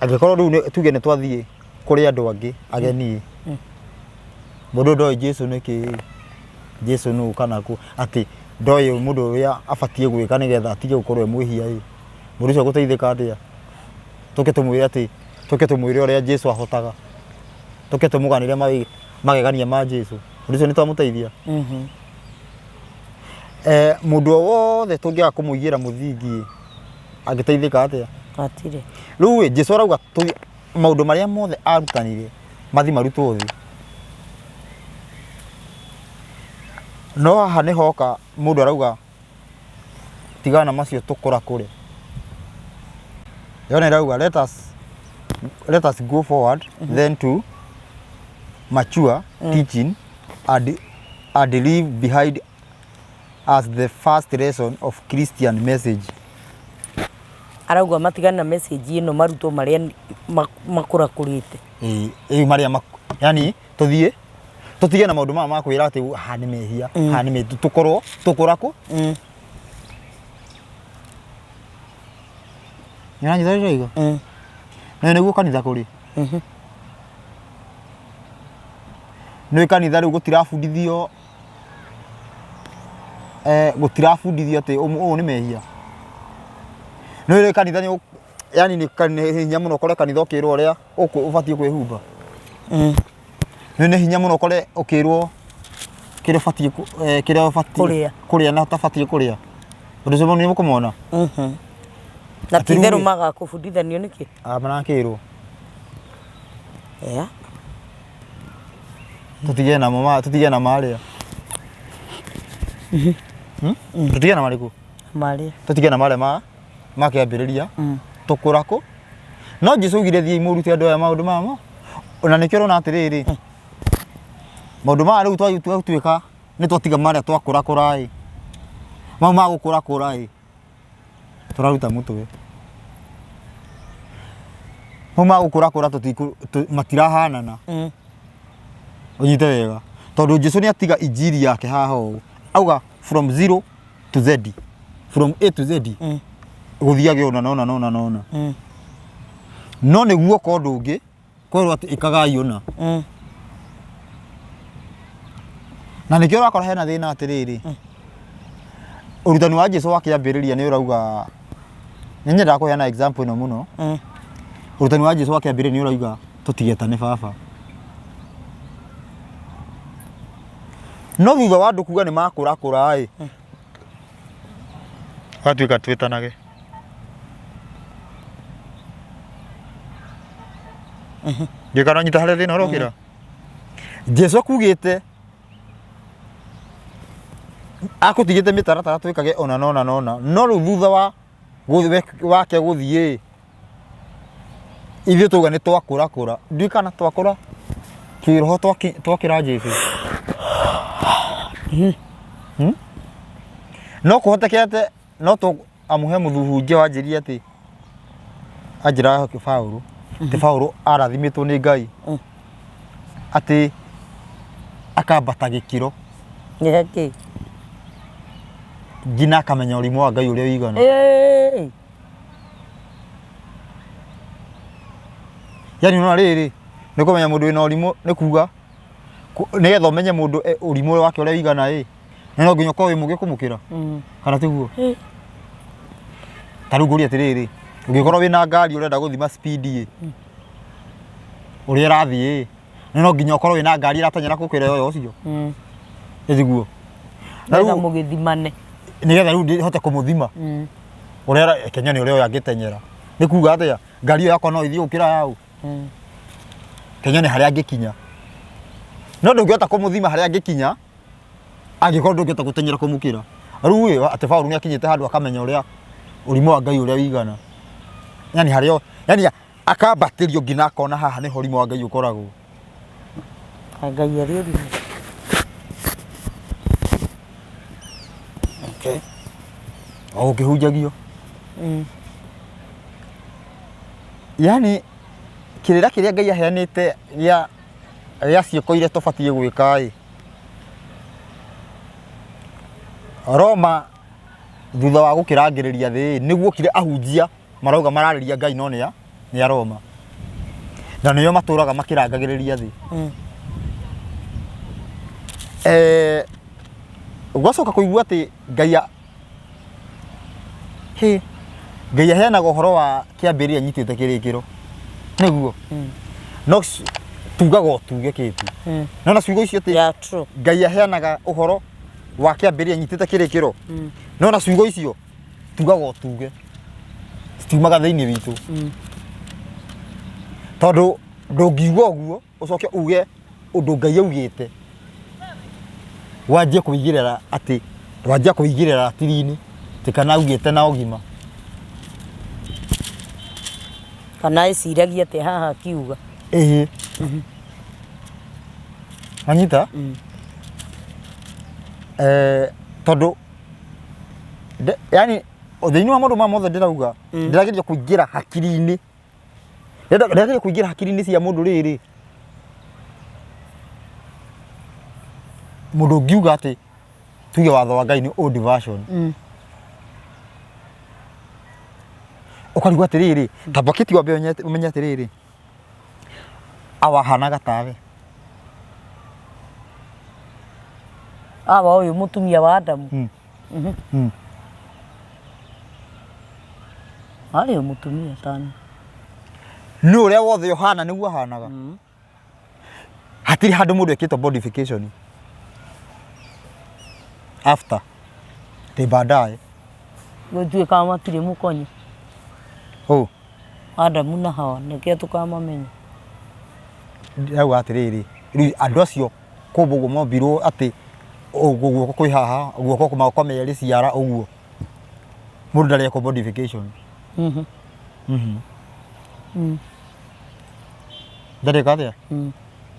B: angĩkorwo rĩu tuge nĩ twathiĩ kũrĩ andũ angĩ ageni ĩ, mũndũ ndoĩ Jesu nĩ kĩĩ, Jesu nũ kana kũ, atĩ ndoĩ mũndũ ũrĩa abatiĩ gwĩka nĩgetha atige gũkorwo e mwĩhia ĩ, mũndũ ũcio egũteithĩka atĩa? Tũke tũmwĩre atĩ, tũke tũmwĩre ũrĩa Jesu ahotaga, tũke tũmũganĩre magegania ma Jesu, mũndũ ũcio nĩ twamũteithia? Eh, mũndũ o wothe tũngĩaga kũmũigĩra mũthingi angĩteithĩka atĩa?
A: Hatirĩ.
B: Rĩu ĩ, Jesu arauga maũndũ marĩa mothe arutanire mathi marutwo thĩ. No haha nĩ hoka mũndũ arauga tigana na macio tũkũrakũre. Yona ĩrauga let us go forward then to mature teaching and leave behind as the first lesson of Christian message.
A: Arauga matigane na message ĩno marutwo marĩa makũrakũrĩte.
B: Ĩĩ, ĩĩ marĩa yani tũthiĩ tũtige na maũndũ maya ma kwĩra atĩ haha nĩ mehia, haha nĩ mehia, tũkorwo tũkũrakũ. Nĩũranyita ũrĩa ndĩroiga? Na nĩguo kanitha kũrĩ. Nĩũĩ kanitha rĩu gũtirabundithio eh, gũtirabundithio atĩ ũũ nĩ mehia. Nĩũĩ rĩu kanitha nĩ yani nĩ hinya mũno ũkore kanitha ũkĩrwo ũrĩa ũbatiĩ kwĩhumba. Nĩ nĩ hinya mũno ũkore ũkĩrwo kĩrĩa ũbatiĩ kĩrĩa ũbatiĩ
A: Kũrĩa.
B: kũrĩa na ũtabatiĩ kũrĩa. Ũndũ ũcio nĩ mũkũmona?
A: Na
B: Atĩ
A: ti itherũ
B: rĩu-rĩ-
A: magakũbundithanio nĩkĩ?
B: Ah, marakĩrwo.
A: Yeah.
B: Tũtige namo ma tũtige na marĩa. Hmm? Tũtige na marĩkũ?
A: Marĩa.
B: Tũtige na marĩa ma ma kĩambĩrĩria. Tũkũrakũ. No Jesu augire thiĩi mũrute andũ aya maũndũ maya mo. Ona nĩkĩo ũrona atĩrĩrĩ. Maũndũ maya rĩu twatuĩka nĩ twatiga marĩa twakũrakũra ĩ. Mau ma gũkũrakũra ĩ. Tũraruta mũtwe. Mau ma gũkũrakũra matirahanana. Ũnyite wega, tondũ Jesu nĩ atiga injiri yake haha ũũ, auga from zero to Z, from A to Z, gũthiage ũna na ũna na ũna na ũna. No nĩguo ka ũndũ ũngĩ kwerwo atĩ ĩkagai ũna. Na nĩkĩo ũrakora hena thĩna atĩrĩrĩ, ũrutani wa Jesu wa kĩambĩrĩria nĩ ũrauga, nĩ nyendaga kũheana example ĩno mũno. Ũrutani wa Jesu wa kĩambĩrĩria nĩ ũrauga tũtigetane baba. No thutha wa andũ kuga nĩ makũrakũra ĩ, gwatuĩka twĩtanage. Ngĩkana nyita harĩa thĩna ũrokĩra. Jesu akugĩte akũtigĩte mĩtaratara twĩkage ona na ona na ona, no rĩu thutha wa wake gũthiĩ ithuĩ twauga nĩ twakũrakũra, ndiũĩ kana twakũra kĩroho twakĩra Jesu. Hmm? No kũhoteke atĩ no tũ amu he mũhunjia wanjĩrire atĩ anjĩraga Paũlũ atĩ Paũlũ arathimĩtwo nĩ Ngai atĩ akambata gĩkĩro
A: Nĩ kĩ?
B: nginya akamenya ũrimũ wa Ngai ũrĩa ũigana.
A: Ĩĩ.
B: Yani unaona rĩrĩ nĩ kũmenya mũndũ wĩna ũrimũ nĩ kuga nĩgetha ũmenye mũndũ ũrimũ wake ũrĩa ũigana ĩ nĩ no nginya ũkorwo wĩ mũgĩ kũmũkĩra. Kana tiguo? Ta rĩu ngũrie atĩrĩrĩ, ũngĩkorwo wĩna ngari ũrenda gũthima speed ĩ, ũrĩa ĩrathiĩ ĩ, nĩ no nginya ũkorwo wĩna ngari ĩrateng'era gũkĩra ĩyo ũcio. Ĩ tiguo?
A: Na Nĩgetha rĩu mũgĩthimane.
B: Nĩgetha rĩu hote kũmũthima ũrĩa Kenya nĩ ũrĩa ũyũ angĩteng'era. Nĩ kuga atĩa? Ngari ĩyo yakwa no ĩthiĩ gũkĩra yaũ? Kenya nĩ harĩa angĩkinya. No ndũngĩhota kũmũthima harĩa angĩkinya angĩkorwo ndũngĩhota gũteng'era kũmũkĩra. Rĩu ĩ atĩ Paũlũ nĩ akinyĩte handũ akamenya ũrĩa ũrimũ wa Ngai ũrĩa ũigana. Yani harĩa yani akambatĩrio nginya akona haha nĩho ũrimũ wa Ngai ũkoragwo.
A: Ngai arĩ ũrimũ.
B: Okay. O ũkĩhunjagio. Yani kĩrĩra kĩrĩa Ngai aheanĩte gĩa gĩa ciĩko iria tũbatiĩ gwĩka ĩ, Roma thutha wa gũkĩrangĩrĩria thĩ ĩ, nĩ guokire ahunjia marauga mararĩria Ngai no nĩ a nĩ a Roma. Na nĩo matũraga makĩrangagĩrĩria thĩ. Gwacoka kũigua atĩ Ngai Hĩ, Ngai aheanaga ũhoro wa kĩambĩrĩria nyitĩte kĩrĩkĩro. Nĩguo. No tugaga o tuge kĩtu. No na ciugo icio atĩ
A: Yeah, true.
B: Ngai aheanaga ũhoro wa kĩambĩrĩria nyitĩte kĩrĩkĩro. No na ciugo icio tugaga o tuge. Citiumaga thĩinĩ witũ. Tondũ ndũngiuga ũguo ũcoke uge ũndũ Ngai augĩte wanjie kũigĩrĩra atĩ wanjia kũigĩrĩra ratiri-inĩ atĩ kana augĩte na ũgima.
A: Kana eciragia atĩ haha akiuga.
B: Ĩĩ. Wanyita? Eh, tondũ yani thĩinĩ wa maũndũ maya mothe ndĩrauga ndĩrageria kũingĩra hakiri-inĩ. Ndĩrageria kũingĩra hakiri-inĩ cia mũndũ rĩrĩ, mũndũ ũngiuga atĩ tuge watho wa Ngai nĩ old version. Ũkarigwo atĩrĩrĩ, ta mbaketi wambe ũmenye atĩrĩrĩ, awahanaga tawe.
A: Awa ũyũ mũtumia wa Adamu. Arĩ o mũtumia tani.
B: Nĩ ũrĩa wothe ũhana nĩguo ahanaga. Hatirĩ handũ mũndũ ekĩtwo modification. After. Atĩ baadaye.
A: Gũtuĩkaga matirĩ mũkonyo.
B: Ũ?
A: Adamu na Hawa nĩkĩo tũkamamenya.
B: Ndĩrauga atĩrĩrĩ, rĩu andũ acio kũmbwo ũguo mombirwo atĩ ũguo guoko kwĩ haha, guoko moko merĩ ciara ũguo. Mũndũ ndarĩ ekwo modification. Ndarĩ eka atĩa?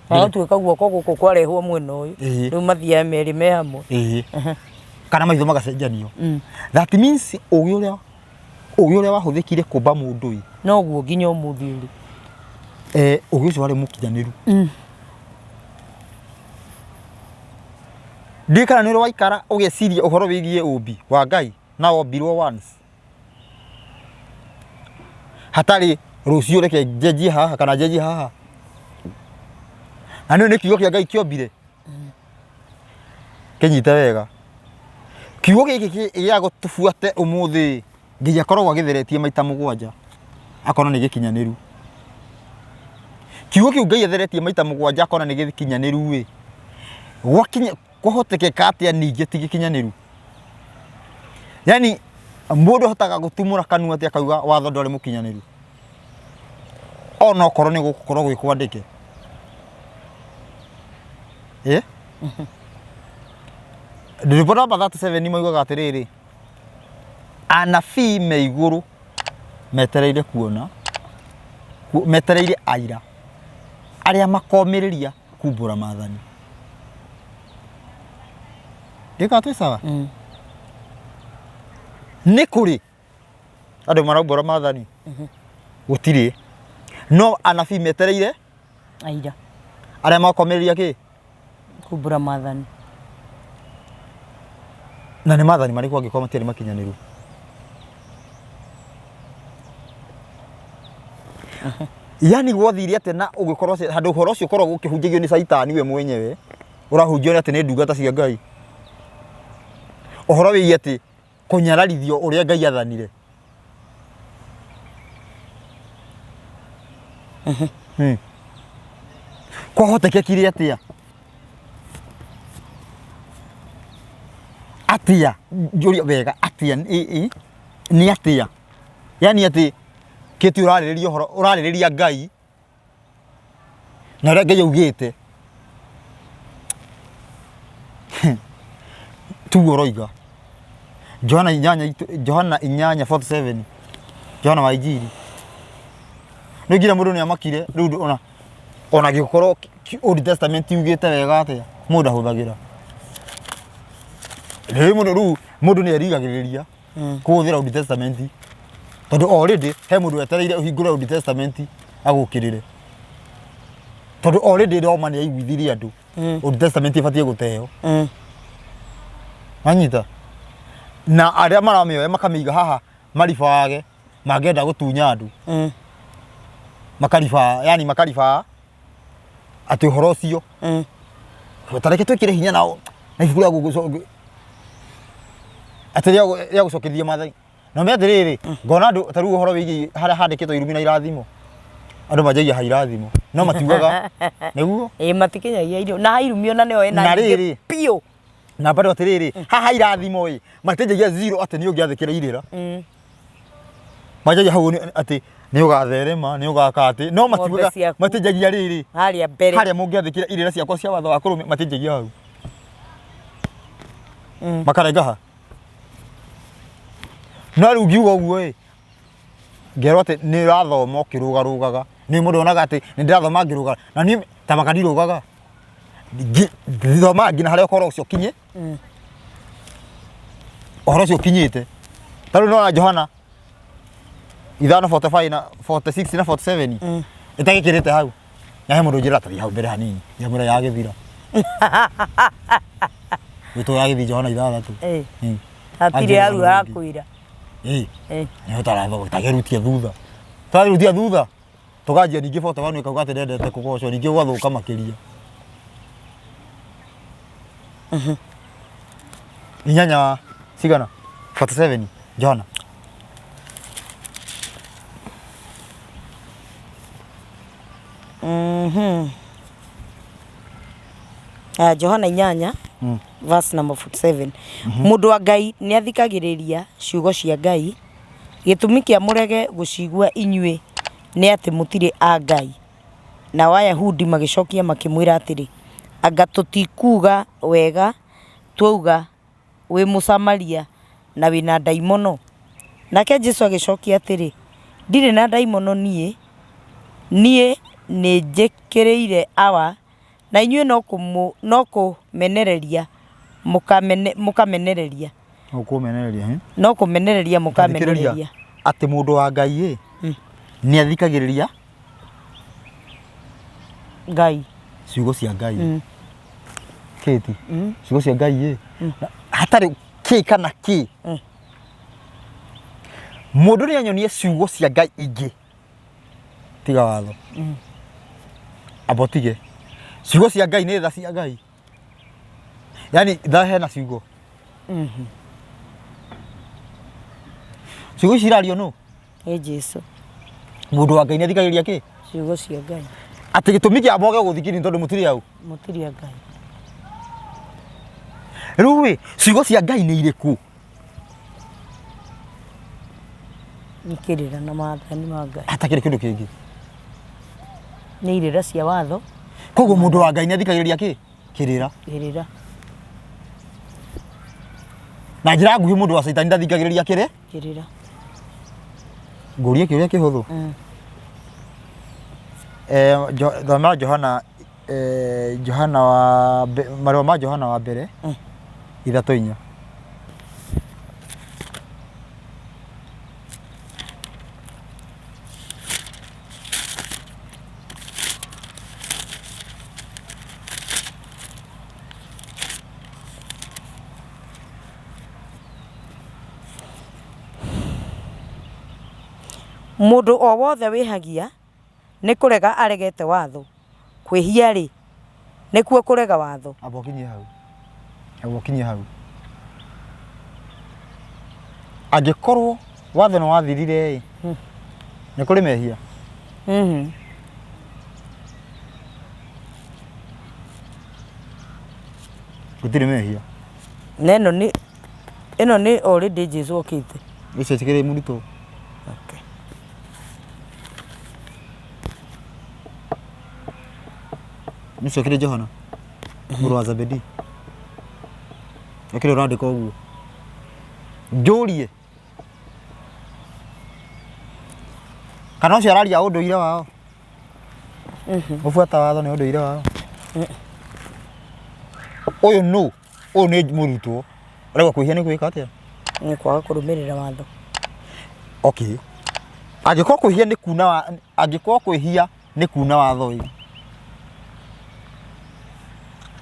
A: Agatuĩka guoko gũkũ kwarehwo mwena ũyũ.
B: Ĩĩ.
A: Rĩu mathiaga merĩ me hamwe.
B: Ĩĩ. Kana maitho magacenjanio. That means ũgĩ ũrĩa wahũthĩkire kũmba mũndũ ĩ.
A: Noguo nginya ũmũthĩ ũrĩ.
B: Ũgĩ ũcio warĩ mũkinyanĩru. Ndiũĩ kana nĩ ũrĩ waikara ũgeciria ũhoro wĩgiĩ ũmbi wa Ngai na wombirwo once. Hatarĩ rũciũ reke njenjie haha kana njenjie haha. Na nĩ nĩ kiugo kĩa Ngai kĩombire. Kĩnyite wega. Kiugo gĩkĩ gĩa gũtũbuate ũmũthĩ Ngai akoragwo agĩtheretie maita mũgwanja akona nĩ gĩkinyanĩru. Kiugo kĩu Ngai atheretie maita mũgwanja akona nĩ gĩkinyanĩru ĩ, gwakinya kwahotekeka atĩa ningĩ ti gĩkinyanĩru? Yani mũndũ ahotaga gũtumũra kanua atĩa akauga watho ndwarĩ mũkinyanĩru ona okorwo nĩ gũkorwo gwĩ kwandĩke. Ĩ? Rwĩmbo namba 37 maugaga atĩrĩrĩ, Anabii me igũrũ metereire kuona, metereire aira arĩa makomĩrĩria kumbũra maathani. Ndiũĩ kana twĩ sawa? Nĩ kũrĩ andũ maraumbũra maathani? Gũtirĩ. No anabii metereire
A: Aira.
B: Arĩa makomĩrĩria kĩ?
A: Kumbũra maathani.
B: Na nĩ maathani marĩkũ angĩkorwo matiarĩ makinyanĩru? Yani gwathire atĩa na ũgĩkorwo atĩ handũ ũhoro ũcio ũkoragwo ũkĩhunjagio nĩ caitani we mwenyewe ũrahunjio nĩ atĩ nĩ ndungata cia Ngai ũhoro wĩgiĩ atĩ kũnyararithio ũrĩa Ngai athanire Kwahotekekire atĩa? Atĩa? Njũria wega atĩa? Nĩ atĩa? Yani atĩ kĩti ũrarĩrĩria ũhoro ũrarĩrĩria Ngai na ũrĩa Ngai augĩte tuguo ũroiga. Johana inyanya Johana inyanya 47 Johana wa Injiri. Nĩ nginya mũndũ nĩ amakire rĩu ona ona gĩkorwo Old Testament yugĩte wega atĩa mũndũ ndahũthagĩra. Rĩu mũndũ rĩu mũndũ nĩ erigagĩrĩria kũhũthĩra Old Testament tondũ already he mũndũ wetereire ũhingũre Old Testament agũkĩrĩre tondũ already Roma nĩ aiguithirie andũ Old Testament ĩbatiĩ gũteo. Wanyita? Na arĩa maramĩoya makamĩiga haha maribage mangĩenda gũtunya andũ makaribaa yani makaribaa atĩ ũhoro ũcio ta reke twĩkĩre hinya nao na ibuku rĩa atĩ rĩa gũcokerithia maathani na ũmenye atĩrĩrĩ ngona andũ ta rĩu ũhoro wĩgiĩ harĩa handĩkĩtwo irumi na irathimo andũ manjagia ha irathimo no matiugaga nĩguo.
A: Ĩĩ matikinyagia irio na hairumi ona nĩyo ĩna
B: Na
A: nyingĩ
B: rĩrĩ.
A: biũ.
B: Na bado atĩrĩrĩ haha irathimo ĩ matinjagia zero atĩ nĩ ũngĩathĩkĩra irĩra manjagia hau atĩ nĩ ũgatherema nĩ ũgaka atĩ no
A: Ng'ombe
B: matiugaga
A: ciaku.
B: matinjagia rĩrĩ
A: Harĩa mbere.
B: Harĩa mũngĩathĩkĩra irĩra ciakwa cia watho wa kũrũmia matinjagia hau makarenga ha no rĩu ngiuga ũguo ĩ ngerwo atĩ nĩ ũrathoma ũkĩrũgarũgaga nĩ mũndũ onaga atĩ nĩ ndĩrathoma ngĩrũga na niĩ ta maka ndirũgaga. Thomaga nginya harĩa ũhoro ũcio ũkinye ũhoro ũcio ũkinyĩte. Ta rĩu nĩwona Johana 5 45 na 46 na 47 ĩtagĩkĩrĩte hau na he mũndũ ũnjĩraga ta thiĩ hau mbere hanini ngamwĩra yagĩthira gwĩtwo yagĩthiĩ Johana 6.
A: Hatirĩ hau hakwĩra.
B: Nĩ ũtarathoma tagerutie thutha twagerutia thutha tũkanjia ningĩ 41 ĩkauga atĩ ndendete kũgocwo ningĩ gũgathũka makĩria. Inyanya cigana? 47 Johana.
A: Ah, Johana 8 verse number 47. Mũndũ wa Ngai nĩ athikagĩrĩria ciugo cia Ngai. Gĩtũmi kĩa mũrege gũciigua inyuĩ nĩ atĩ mũtirĩ a Ngai. Nao Ayahudi magĩcokia makĩmwĩra atĩrĩ, Anga tũtikuuga wega twauga, 'Wĩ Mũsamaria na wĩ na ndaimono'? Nake Jesu agĩcokia atĩrĩ, Ndirĩ na ndaimono niĩ, niĩ nĩnjĩkĩrĩire Awa, na inyuĩ no kũmenereria mũkamenereria.
B: No kũmenereria eh?
A: No kũmenereria mũkamenereria.
B: Atĩ mũndũ wa Ngai ĩ nĩ athikagĩrĩria.
A: Ngai.
B: Ciugo cia Ngai. Kĩti. Ciugo cia Ngai ĩ. Na Hatarĩ kĩ kana kĩ. Mũndũ nĩ anyonie ciugo cia Ngai ingĩ. Tiga watho. Amba ũtige. Ciugo cia Ngai nĩ tha cia Ngai. Yaani tha hena ciugo. Ciugo ici irario nũ?
A: Nĩ Jesu.
B: Mũndũ wa Ngai nĩ athikagĩrĩria kĩ?
A: Ciugo cia Ngai.
B: Atĩ gĩtũmi kĩa mwage gũthikĩrĩria nĩ tondũ mũtirĩ au.
A: Mũtirĩ a Ngai.
B: Rĩu ĩ, ciugo cia Ngai nĩ irĩkũ?
A: Nĩ kĩrĩra na maathani ma Ngai.
B: Hatakĩrĩ kĩndũ kĩngĩ.
A: Nĩ irĩra cia watho.
B: Koguo mũndũ wa Ngai nĩ athikagĩrĩria kĩ? Kĩrĩra.
A: Kĩrĩra.
B: Na njĩra nguhĩ mũndũ wa caitani ndathikagĩrĩria kĩrĩ?
A: Kĩrĩra.
B: Ngũrie kĩũria kĩhũthũ. Eh, thoma Johana eh, Johana wa marũa ma Johana wa mbere 3:4.
A: Mũndũ o wothe wĩhagia nĩ kũrega aregete watho, kwĩhia-rĩ, nĩkuo kũrega watho.
B: Amba ũkinyie hau. Amba ũkinyie hau. Angĩkorwo watho nĩ wathirire-ĩ, nĩ kũrĩ mehia? Gũtirĩ mehia.
A: Na ĩno nĩ ĩno nĩ already Jesu okĩte.
B: Icio cikĩrĩ mũrutwo.
A: Okay.
B: Ũcio akĩrĩ Johana mũrũ wa Zebedi. Akĩrĩ ũrandĩka ũguo. Njũrie. Kana ũcio araria ũndũire wao. Gũbuata watho nĩ ũndũire wao. Ũyũ nũ? Ũyũ nĩ mũrutwo. Ũrauga kwĩhia nĩ gwĩka atĩa?
A: Nĩ kwaga kũrũmĩrĩra watho.
B: Okay. Angĩkorwo kwĩhia nĩ kuna wa, angĩkorwo kwĩhia nĩ kuna watho ĩ,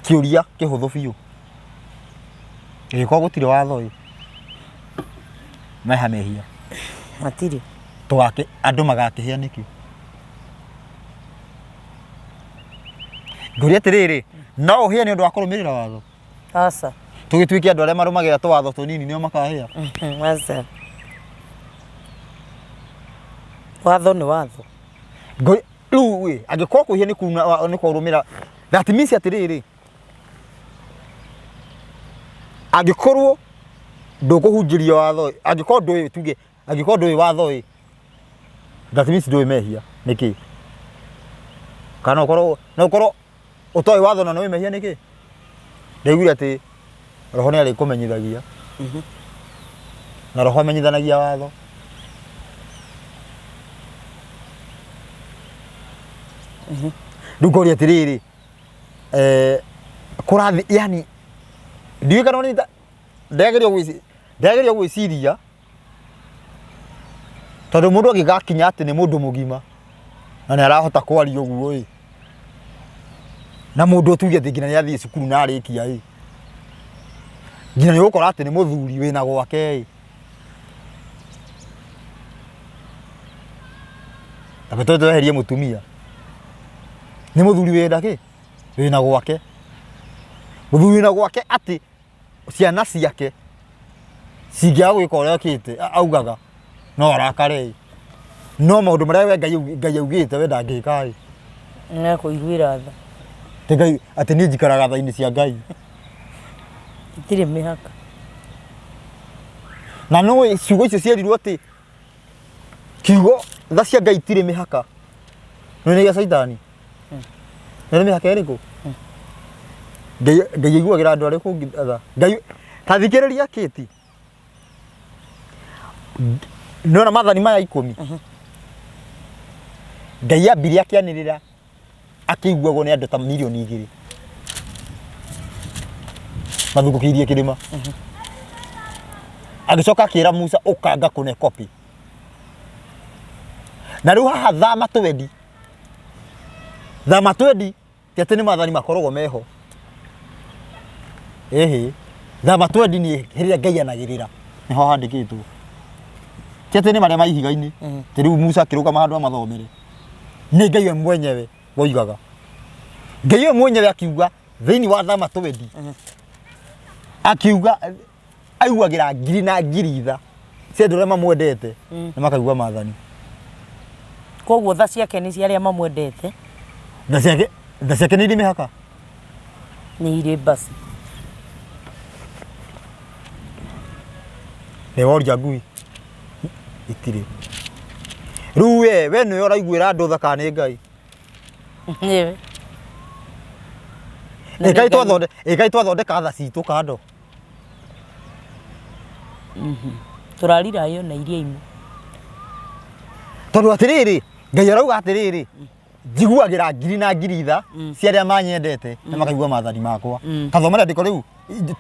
B: kĩũria kĩhũthũ biũ. Angĩkorwo gũtirĩ watho ĩ, meha mehia?
A: Matirĩ.
B: Tũgakĩ, andũ magakĩhĩa nĩkĩ? Ngũria atĩrĩrĩ, no ũhĩe nĩ ũndũ wa kũrũmĩrĩra watho?
A: Aca.
B: Tũgĩtuĩke andũ arĩa marũmagĩrĩra tũwatho tũnini nĩo makahĩa?
A: Aca. Watho nĩ watho.
B: Rĩu ĩ, angĩkorwo kwĩhia nĩ kuna nĩ kũrũmĩra, that means atĩrĩrĩ, angĩkorwo ndũkũhunjĩrio watho, angĩkorwo ndũĩ tuge, angĩkorwo ndũĩ watho ĩ, that means ndũĩ mehia nĩkĩ? Kana ũkorwo no ũkorwo ũtoĩ watho na nĩũĩ mehia nĩkĩ? Ndaiguire atĩ roho nĩ arĩkũmenyithagia na roho amenyithanagia watho. Rĩu ngoria atĩrĩrĩ, eh, kũrathi yani ndiũĩ kana ũnyita ndĩrageria gwĩciria tondũ mũndũ angĩgakinya atĩ nĩ mũndũ mũgima na nĩ arahota kwaria ũguo ĩ, na mũndũ tuge atĩ nginya nĩ athiĩ cukuru na arĩkia ĩ, nginya nĩ ũgũkora atĩ nĩ mũthuri wĩna gwake ĩ, Reke tũthiĩ tweherie mũtumia. Nĩ mũthuri wĩna kĩ? Wĩna gwake. Mũthuri wĩna gwake atĩ ciana ciake cingĩaga gwĩka ũrĩa ekĩte augaga no arakare ĩ. No maũndũ marĩa we Ngai Ngai augĩte we ndangĩka ĩ.
A: Nĩ akũiguĩra tha.
B: Atĩ Ngai atĩ niĩ njikaraga tha-inĩ cia Ngai.
A: Itirĩ mĩhaka.
B: Na nĩũĩ ciugo icio cierirwo atĩ kiugo tha cia Ngai itirĩ mĩhaka. Nĩ nĩ gĩa caitani. Nĩ nĩ mĩhaka ĩrĩkũ? Ngai Ngai aiguagĩra andũ arĩkũ tha? Ngai ta thikĩrĩria Kate. Nĩwona maathani maya ikũmi? Ngai ambire akĩanĩrĩra akĩiguagwo nĩ andũ ta mirioni 2 mathukũkĩirie kĩrĩma. Agĩcoka akĩra Musa ũka ngakũne copy. Na rĩu haha thama twendi. Thama twendi ti atĩ nĩ maathani makoragwo meho. Ĩhĩ, thama twendi nĩ rĩrĩa Ngai anagĩrĩra nĩho handĩkĩtwo. Ti atĩ nĩ marĩa ma ihiga-inĩ, ti rĩu Musa akĩrũgama handũ amathomere. Nĩ Ngai we mwenyewe woigaga. Ngai we mwenyewe akiuga thĩinĩ wa thama twendi akiuga aiguagĩra ngiri na ngiri tha cia andũ arĩa mamwendete na makaigua maathani.
A: Koguo tha ciake nĩ cia arĩa mamwendete.
B: Tha ciake tha ciake nĩ irĩ mĩhaka.
A: Nĩ irĩ basi.
B: Nĩ woria ngui itirĩ. Rĩu we we nĩwe ũraiguĩra andũ tha kana nĩ Ngai?
A: Nĩwe. Na nĩ
B: Ĩkai
A: Ngai.
B: twathonde ĩkai twathondeka tha citũ kando.
A: Tũrarira yo na iria imwe.
B: Tondũ atĩrĩrĩ, Ngai arauga atĩrĩrĩ, njiguagĩra ngiri na ngiri tha cia arĩa manyendete na makaigua maathani makwa. Tathoma rĩandĩko rĩu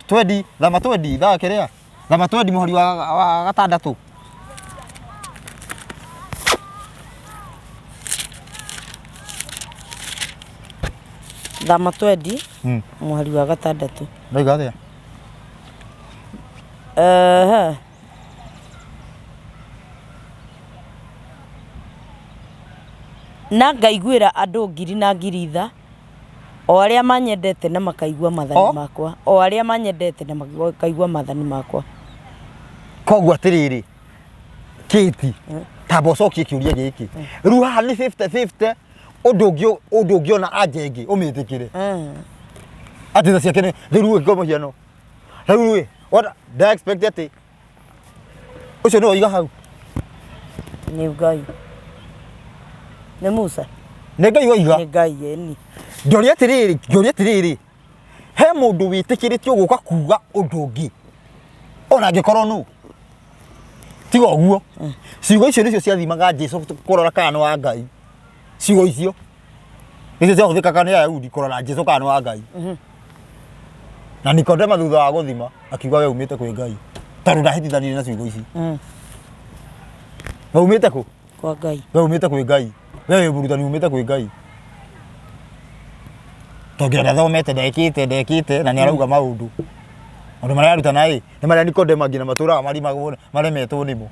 B: twendi thama twendi thaa kĩrĩa thama twendi mũhari wa, wa gatandatũ.
A: Thama twendi mũhari wa gatandatũ.
B: Ndauga atĩa?
A: Ehe. Na ngaiguĩra andũ ngiri na ngiri tha, o arĩa manyendete na makaigua maathani
B: O?
A: makwa. O arĩa manyendete na makaigua maathani makwa.
B: Koguo atĩrĩrĩ, Kĩti, tamba ũcokie kĩũria gĩkĩ. Rĩu haha nĩ 50-50, ũndũ ũngĩ ũndũ ũngĩona anja ĩngĩ ũmĩtĩkĩre. Atĩ tha ciake nĩ rĩu kwa mũhiano. Rĩu ĩ, wona nda expect atĩ ũcio nĩwe waiga hau.
A: Nĩ Ngai. Nĩ Musa.
B: Nĩ Ngai waiga.
A: Nĩ Ngai ĩni.
B: Ngĩũria atĩrĩrĩ, ngĩũria atĩrĩrĩ, he mũndũ wĩtĩkĩrĩtio gũka kuga ũndũ ũngĩ ona angĩkorwo nũ? Tiga ũguo. Ciugo icio nĩcio ciathimaga Jesu kũrora kana nĩ wa Ngai. Ciugo icio nĩcio ciahũthĩkaga nĩ Ayahudi kũrora Jesu kana nĩ wa Ngai. Na Nikodema thutha wa gũthima akiuga we umĩte kwĩ Ngai tondũ ndahĩtithanirie na ciugo ici. We umĩte kũ?
A: Kwa Ngai.
B: We umĩte kwĩ Ngai. We wĩ mũrutani umĩte kwĩ Ngai. Tondũ ndathomete ndekĩte ndekĩte na nĩ arauga maũndũ. Maũndũ marĩa arutana ĩ nĩ marĩa Nikodema nginya matũraga marimagwo maremetwo nĩmo.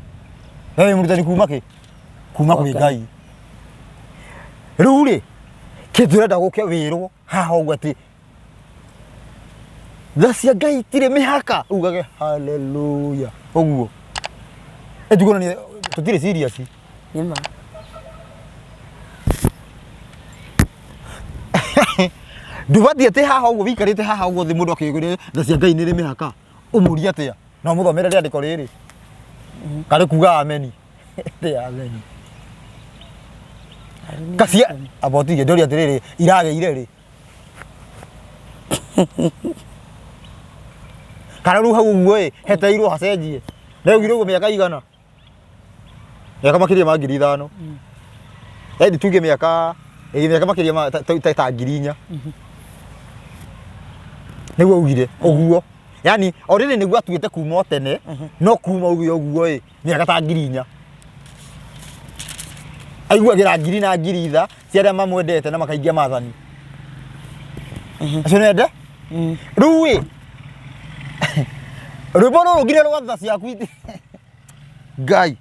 B: We wĩ mũrutani kuma kĩ? Kuma kwĩ Ngai. Rĩu rĩ kĩndũ ũrenda gũke wĩrwo haha ũguo atĩ tha cia Ngai itirĩ mĩhaka ugage haleluya ũguo. Ĩtikuonania tũtirĩ serious.
A: Nĩ ma.
B: Ndũbatiĩ atĩ haha ũguo wĩikarĩte haha ũguo thĩ mũndũ akĩgũrĩra tha cia Ngai nĩrĩ mĩhaka ũmũrie atĩa? No mũthomere rĩandĩko rĩrĩ karĩ kuga ameni. Ndĩ ameni. Kacia amba ũtige ndũria atĩrĩrĩ iragĩire rĩ? Kana rĩu hau ũguo ĩ heteirwo hacenjie. Ndaugire ũguo mĩaka igana? Mĩaka makĩria ma 5,000. Yaani tuge mĩaka ĩ mĩaka makĩria ma ta, ta, ta 4,000. Nĩguo augire ũguo. Yaani already nĩguo atuĩte kuma o tene no kuma augire ũguo ĩ mĩaka ta 4,000. Aiguagĩra ngiri na ngiri tha cia arĩa mamwendete na makaingia maathani. Acio nĩ ende? Rĩu ĩ rwĩmbo rũrũ nginya rwa tha ciaku Ngai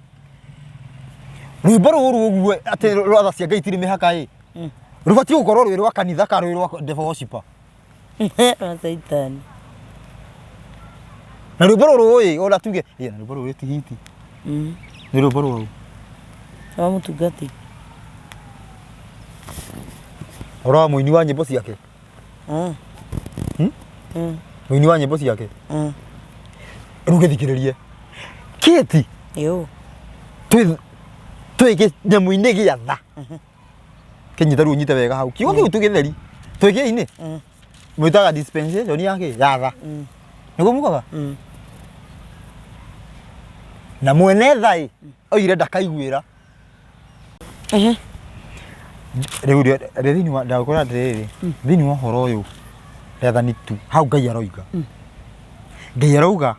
B: rwĩmbo rũrũ ũguo atĩ rwa tha cia Ngai itirĩ mĩhaka ĩ rũbatiĩ gũkorwo rwĩ rwa kanitha kana rwĩ rwa devil worshiper.
A: Rwa Caitani.
B: Na rwĩmbo rũrũ ĩ ona tuge ĩ na rwĩmbo rũrũ ti hiti. Nĩ rwĩmbo rwaũ?
A: Rwa mũtungati.
B: Rwa mũini wa nyĩmbo ciake. Mũini wa nyĩmbo ciake. Rĩu gĩthikĩrĩrie. Kĩti.
A: Yũ.
B: Twĩ twĩ kĩnyamũ-inĩ gĩa tha. Kĩnyita rĩu ũnyite wega hau. Kiugo kĩu tu gĩtheri. Twĩ kĩinĩ. Mwĩtaga dispensation ya kĩ? Ya tha. Nĩguo mugaga? Na mwene tha ĩ, oigire ndakaiguĩra. Rĩu rĩ thĩinĩ wa ndagũkwĩra atĩrĩrĩ, thĩinĩ wa ũhoro ũyũ rĩathani tu hau Ngai aroiga. Ngai arauga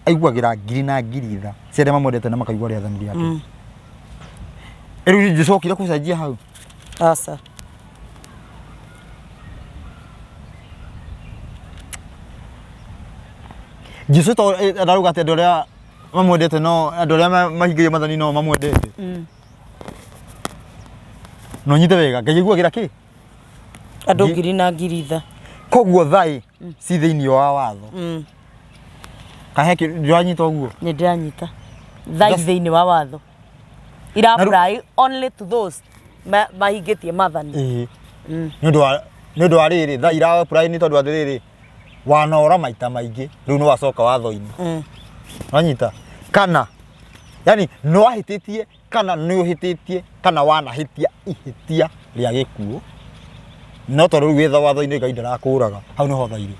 B: aiguagĩra ngiri na ngiri tha cia arĩa mamwendete na makaigua rĩathani rĩake. Rĩu njĩcokire gũcenjia hau.
A: Aca.
B: Jesu to arauga atĩ andũ arĩa mamwendete no andũ arĩa mahingagia maathani no mamwendete. No nyite wega, Ngai aiguagĩra kĩ?
A: Andũ ngiri na ngiri tha.
B: Koguo thaĩ ci thĩinĩ wa watho. Kahe ndĩranyita ũguo?
A: Nĩ ndĩranyita. Tha thĩinĩ wa watho. Ira apply only to those mahingĩtie maathani.
B: Ĩĩ. Nĩ ũndũ wa rĩrĩ tha ira apply nĩ tondũ atĩrĩrĩ wanora maita maingĩ rĩu nĩ wacoka watho-inĩ. Wanyita? Kana yani nĩ wahĩtĩtie kana nĩ ũhĩtĩtie kana wanahĩtia ihĩtia rĩa gĩkuũ no tondũ rĩu wĩ watho-inĩ Ngai ndarakũraga hau nĩho tha irĩ.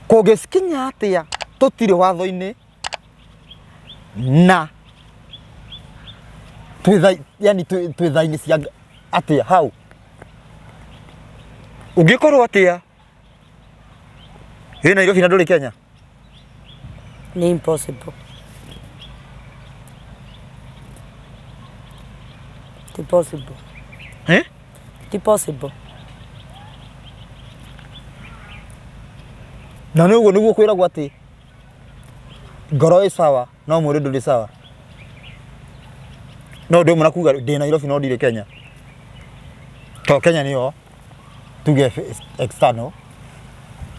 B: Kũngĩkinya atĩa tũtirĩ watho-inĩ na twĩ tha yani twĩ tha-inĩ cia atĩa hau ũngĩkorwo atĩa wĩ Nairobi na ndũrĩ Kenya?
A: Nĩ impossible. Ti possible.
B: Eh?
A: Ti possible.
B: Na nĩ ũguo nĩguo kwĩragwo atĩ ngoro ĩ sawa no mwĩrĩ ndũrĩ sawa. No ũndũ ũmwe na kuga ndĩ Nairobi no ndirĩ Kenya. To Kenya nĩyo tuge external,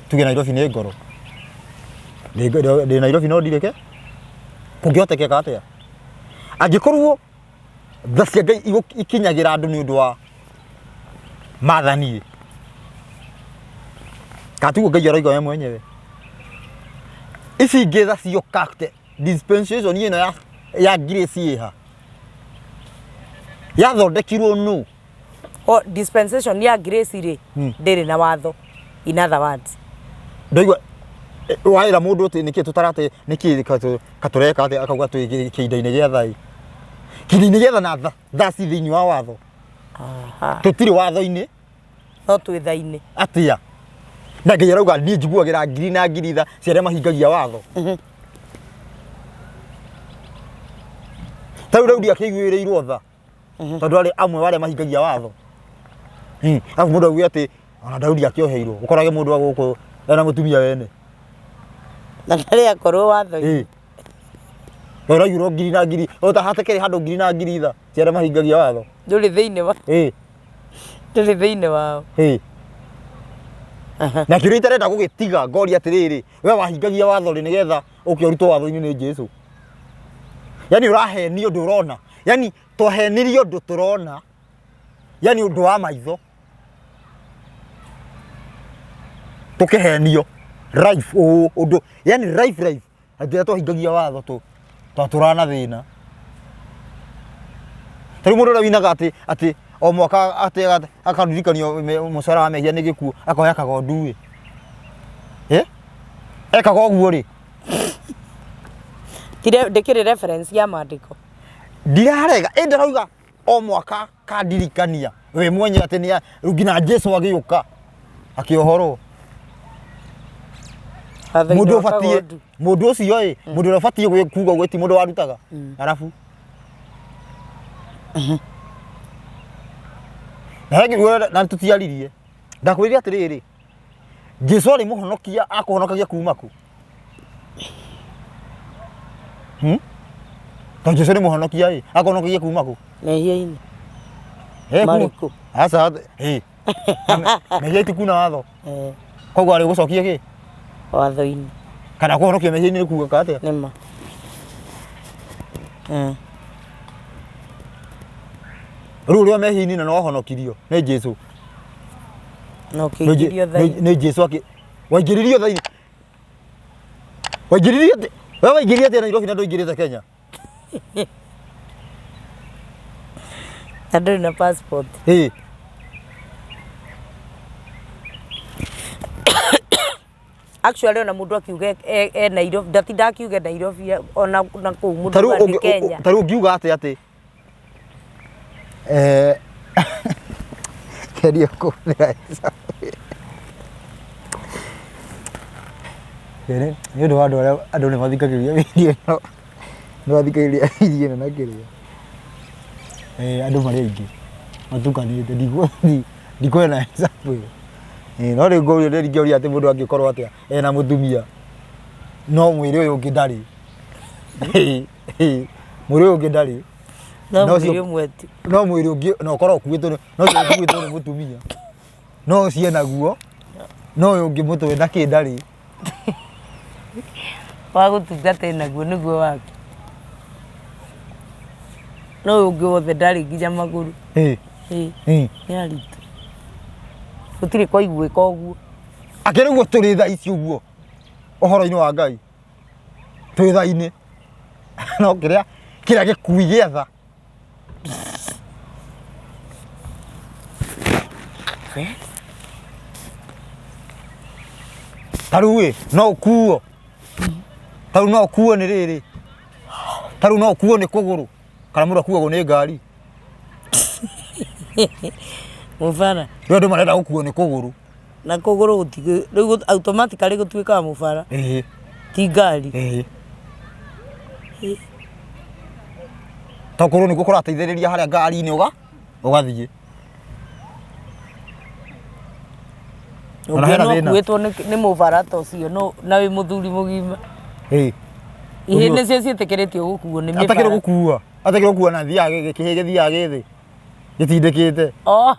B: tuge Nairobi nĩ ngoro. Ndĩ Nairobi no ndirĩ ke kũngĩhotekeka atĩa? Angĩkorwo tha cia Ngai ikinyagĩra andũ nĩ ũndũ wa maathani ĩ, kana tiguo Ngai aroiga we mwenyewe? Ici ingĩ tha cioka dispensation ĩno ya grace ĩha? Yathondekirwo nũ?
A: O dispensation ya grace rĩ, ndĩrĩ na watho. In other words.
B: Ndaigua waĩra mũndũ atĩ nĩkĩ tũtarate nĩkĩ katũreka atĩ akauga twĩ kĩhinda-inĩ gĩa thaĩ. Kĩhinda-inĩ gĩa tha na tha tha ci thĩinĩ wa watho. Tũtirĩ watho-inĩ.
A: No twĩ tha-inĩ.
B: Atĩa? Na Ngai arauga niĩ njiguagĩra ngiri na ngiri tha cia arĩa mahingagia watho. Ta rĩu Daudi akĩiguĩrĩirwo tha tondũ arĩ amwe wa arĩa mahingagia watho. Arabu mũndũ auge atĩ ona Daudi akĩoheirwo, ũkorage mũndũ wa gũkũ ena mũtumia wene.
A: Na ndarĩ akorwo watho-inĩ.
B: Ĩĩ. Na ũraiguĩrwo ngiri na ngiri, ota hatakĩrĩ handũ ngiri na ngiri tha cia arĩa mahingagia watho.
A: Ndũrĩ thĩinĩ wa
B: Ĩĩ.
A: Ndũrĩ thĩinĩ wao.
B: Ĩĩ. Na kĩrĩa itarenda gũgĩtiga ngoria atĩrĩrĩ, we wahingagia watho rĩ nĩgetha ũke ũrutwo watho-inĩ nĩ Jesu? Yani ũrahenio ũndũ ũrona. Yani twahenirio ũndũ tũrona. Yani ũndũ wa maitho. Tũkĩhenio life ũũ ũndũ yani life life atĩ rĩrĩa twahingagia watho tũ twatũraga na thĩna. Ta rĩu mũndũ ũrĩa winaga atĩ atĩ o mwaka atĩ akaririkanio mũcara wa mehia nĩ gĩkuũ akoya kagondu ĩ. Ĩ? Ekaga ũguo rĩ?
A: Tire ndĩkĩrĩ reference ya maandĩko.
B: Ndirarega ĩ ndĩrauga o mwaka akandirikania we mwenyewe atĩ nĩ rĩu nginya Jesu agĩũka akĩohorwo.
A: Watho-inĩ
B: Mũndũ
A: wa
B: ũbatiĩ
A: kagondu.
B: Mũndũ ũcio ĩ mũndũ ũrĩa ũbatiĩ kuga ũguo ti mũndũ warutaga arabu na he ngĩigua na tũtiaririe ndakwĩrire atĩrĩrĩ Jesu arĩ mũhonokia akũhonokagia kuma kũ? Hmm? Tondũ Jesu nĩ mũhonokia ĩ akũhonokagia kuma kũ?
A: Mehia-inĩ.
B: Eh,
A: Marĩkũ?
B: Aca ĩ mehia itikuna watho. Koguo arĩ gũcokia kĩ?
A: Watho-inĩ.
B: Kana kũhonokia mehia-inĩ nĩ kuga atĩa?
A: Nĩma.
B: Rĩu ũrĩa mehia-inĩ na nĩwahonokirio nĩ Jesu.
A: Na ũkĩingĩrio tha-inĩ.
B: Nĩ Jesu akĩ waingĩririo tha-inĩ. Waingĩririo atĩ we waingĩrire atĩa Nairobi na ndũingĩrĩte Kenya?
A: Na ndũrĩ na passport.
B: Ĩĩ.
A: Actually ona mũndũ akiuga e Nairobi, ndatinda akiuga Nairobi ona na kũu mũndũ
B: Ta rĩu
A: auga ndĩ Kenya.
B: Ta rĩu ũngiuga atĩa atĩ geria kũhũthĩra hesabu. Nĩ ũndũ wa andũ arĩa andũ nĩ mathikagĩrĩria video ĩno, nĩ mathikagĩrĩria video ĩno na kĩrĩa, andũ marĩ aingĩ matukanĩte ndikuona hesabu ĩyo. Ĩĩ, no rĩu ngũria rĩu ingĩũria atĩ mũndũ angĩkorwo atĩa ena mũtumia no mwĩrĩ ũyũ ũngĩ ndarĩ. Mwĩrĩ ũyũ ũngĩ ndarĩ.
A: No
B: No
A: mwĩrĩ
B: ũcio-
A: ũmwe tu.
B: No mwĩrĩ ũngĩ no ũkorwo ũkuĩtwo nĩ no ũcio ũkuĩtwo nĩ mũtumia. No ũcio enaguo no ũyũ ũngĩ mũtwe na kĩ ndarĩ.
A: Wa gũtungata enaguo nĩguo waku. No ũyũ ũngĩ wothe ndarĩ nginya magũrũ.
B: Ĩĩ.
A: Ĩĩ.
B: Ĩĩ.
A: Nĩ aritũ. Gũtirĩ kwaiguĩka ũguo.
B: Akĩrĩ ũguo tũrĩ thaa ici ũguo ũhoro-inĩ wa Ngai twĩ tha-inĩ no kĩrĩa kĩrĩa gĩkui gĩa tha ta rĩu ĩ no ũkuo ta rĩu no ũkuo nĩ rĩrĩ ta rĩu no ũkuo nĩ kũgũrũ kana mũndũ akuagwo nĩ ngari
A: Mũbara.
B: Rĩu andũ marenda gũkuo nĩ kũgũrũ.
A: Na kũgũrũ gũtigĩ rĩu automatically gũtuĩkaga mũbara.
B: Ĩĩ.
A: Ti ngari.
B: Ĩĩ. To kũgũrũ nĩkuo kũrateithĩrĩria harĩa ngari-inĩ ũga ũgathiĩ. Ona hena
A: Ũngĩona
B: thĩna.
A: ũkuĩtwo nĩ mũbara ta ũcio no na wĩ mũthuri mũgima.
B: Ĩĩ.
A: Ihĩĩ nĩcio ciĩtĩkĩrĩtio gũkuo nĩ
B: Atakĩrĩ
A: mĩbara.
B: gũkua. Atakĩrĩ gũkua na thiaga kĩhĩ gĩthiaga gĩthĩ. Gĩtindĩkĩte.
A: Oh.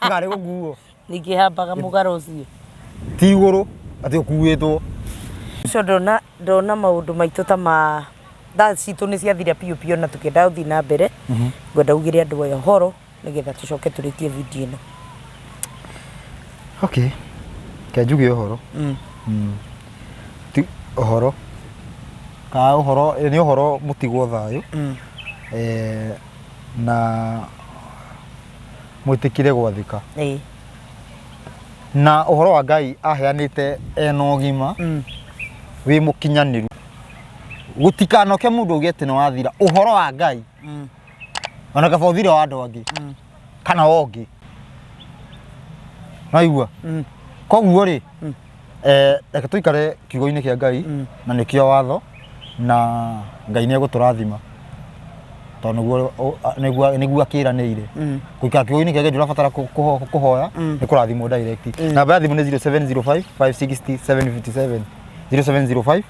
B: Karĩ gũkuo.
A: Nĩkĩhambaga mũgara ũcio.
B: Ti igũrũ atĩ ũkuĩtwo.
A: Ũcio ndona ndona maũndũ maitũ ta ma thaa citũ nĩ ciathira biũ biũ na tũkĩenda gũthiĩ na mbere. Ngwenda ugĩre andũ aya ũhoro nĩgetha tũcoke tũrĩkie video ĩno.
B: Okay. Ke njuge ũhoro. Ti ũhoro. Ka ũhoro nĩ ũhoro mũtigwo thayũ. Eh, na mwĩtĩkĩre gwathĩka.
A: Ĩĩ.
B: Na ũhoro wa Ngai aheanĩte ena ũgima wĩ mũkinyanĩru. Gũtikanoke mũndũ auge atĩ nĩ wathira. Ũhoro wa Ngai ona kaba ũthire wa andũ angĩ kana wa ũngĩ. Waigua? Koguo rĩ, reke tũikare kiugo-inĩ kĩa Ngai na nĩkĩo watho na Ngai nĩ egũtũrathima tondũ nĩguo nĩguo nĩguo akĩranĩire. Gũikara kiugo-inĩ kĩa Ngai ndũrabatara kũhoya nĩ kũrathimwo direct. Namba ya thimũ nĩ 0705 560 757 0705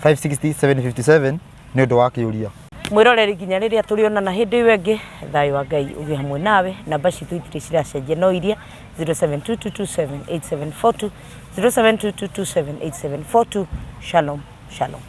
B: 560 757 nĩ ũndũ wa kĩũria.
A: Mwĩroreri nginya rĩrĩa tũrĩonana hĩndĩ ĩyo ĩngĩ, thayũ wa Ngai ũgĩe hamwe nawe. Namba citũ itirĩ ciracenjia no iria 0722278742 0722278742. Shalom, shalom.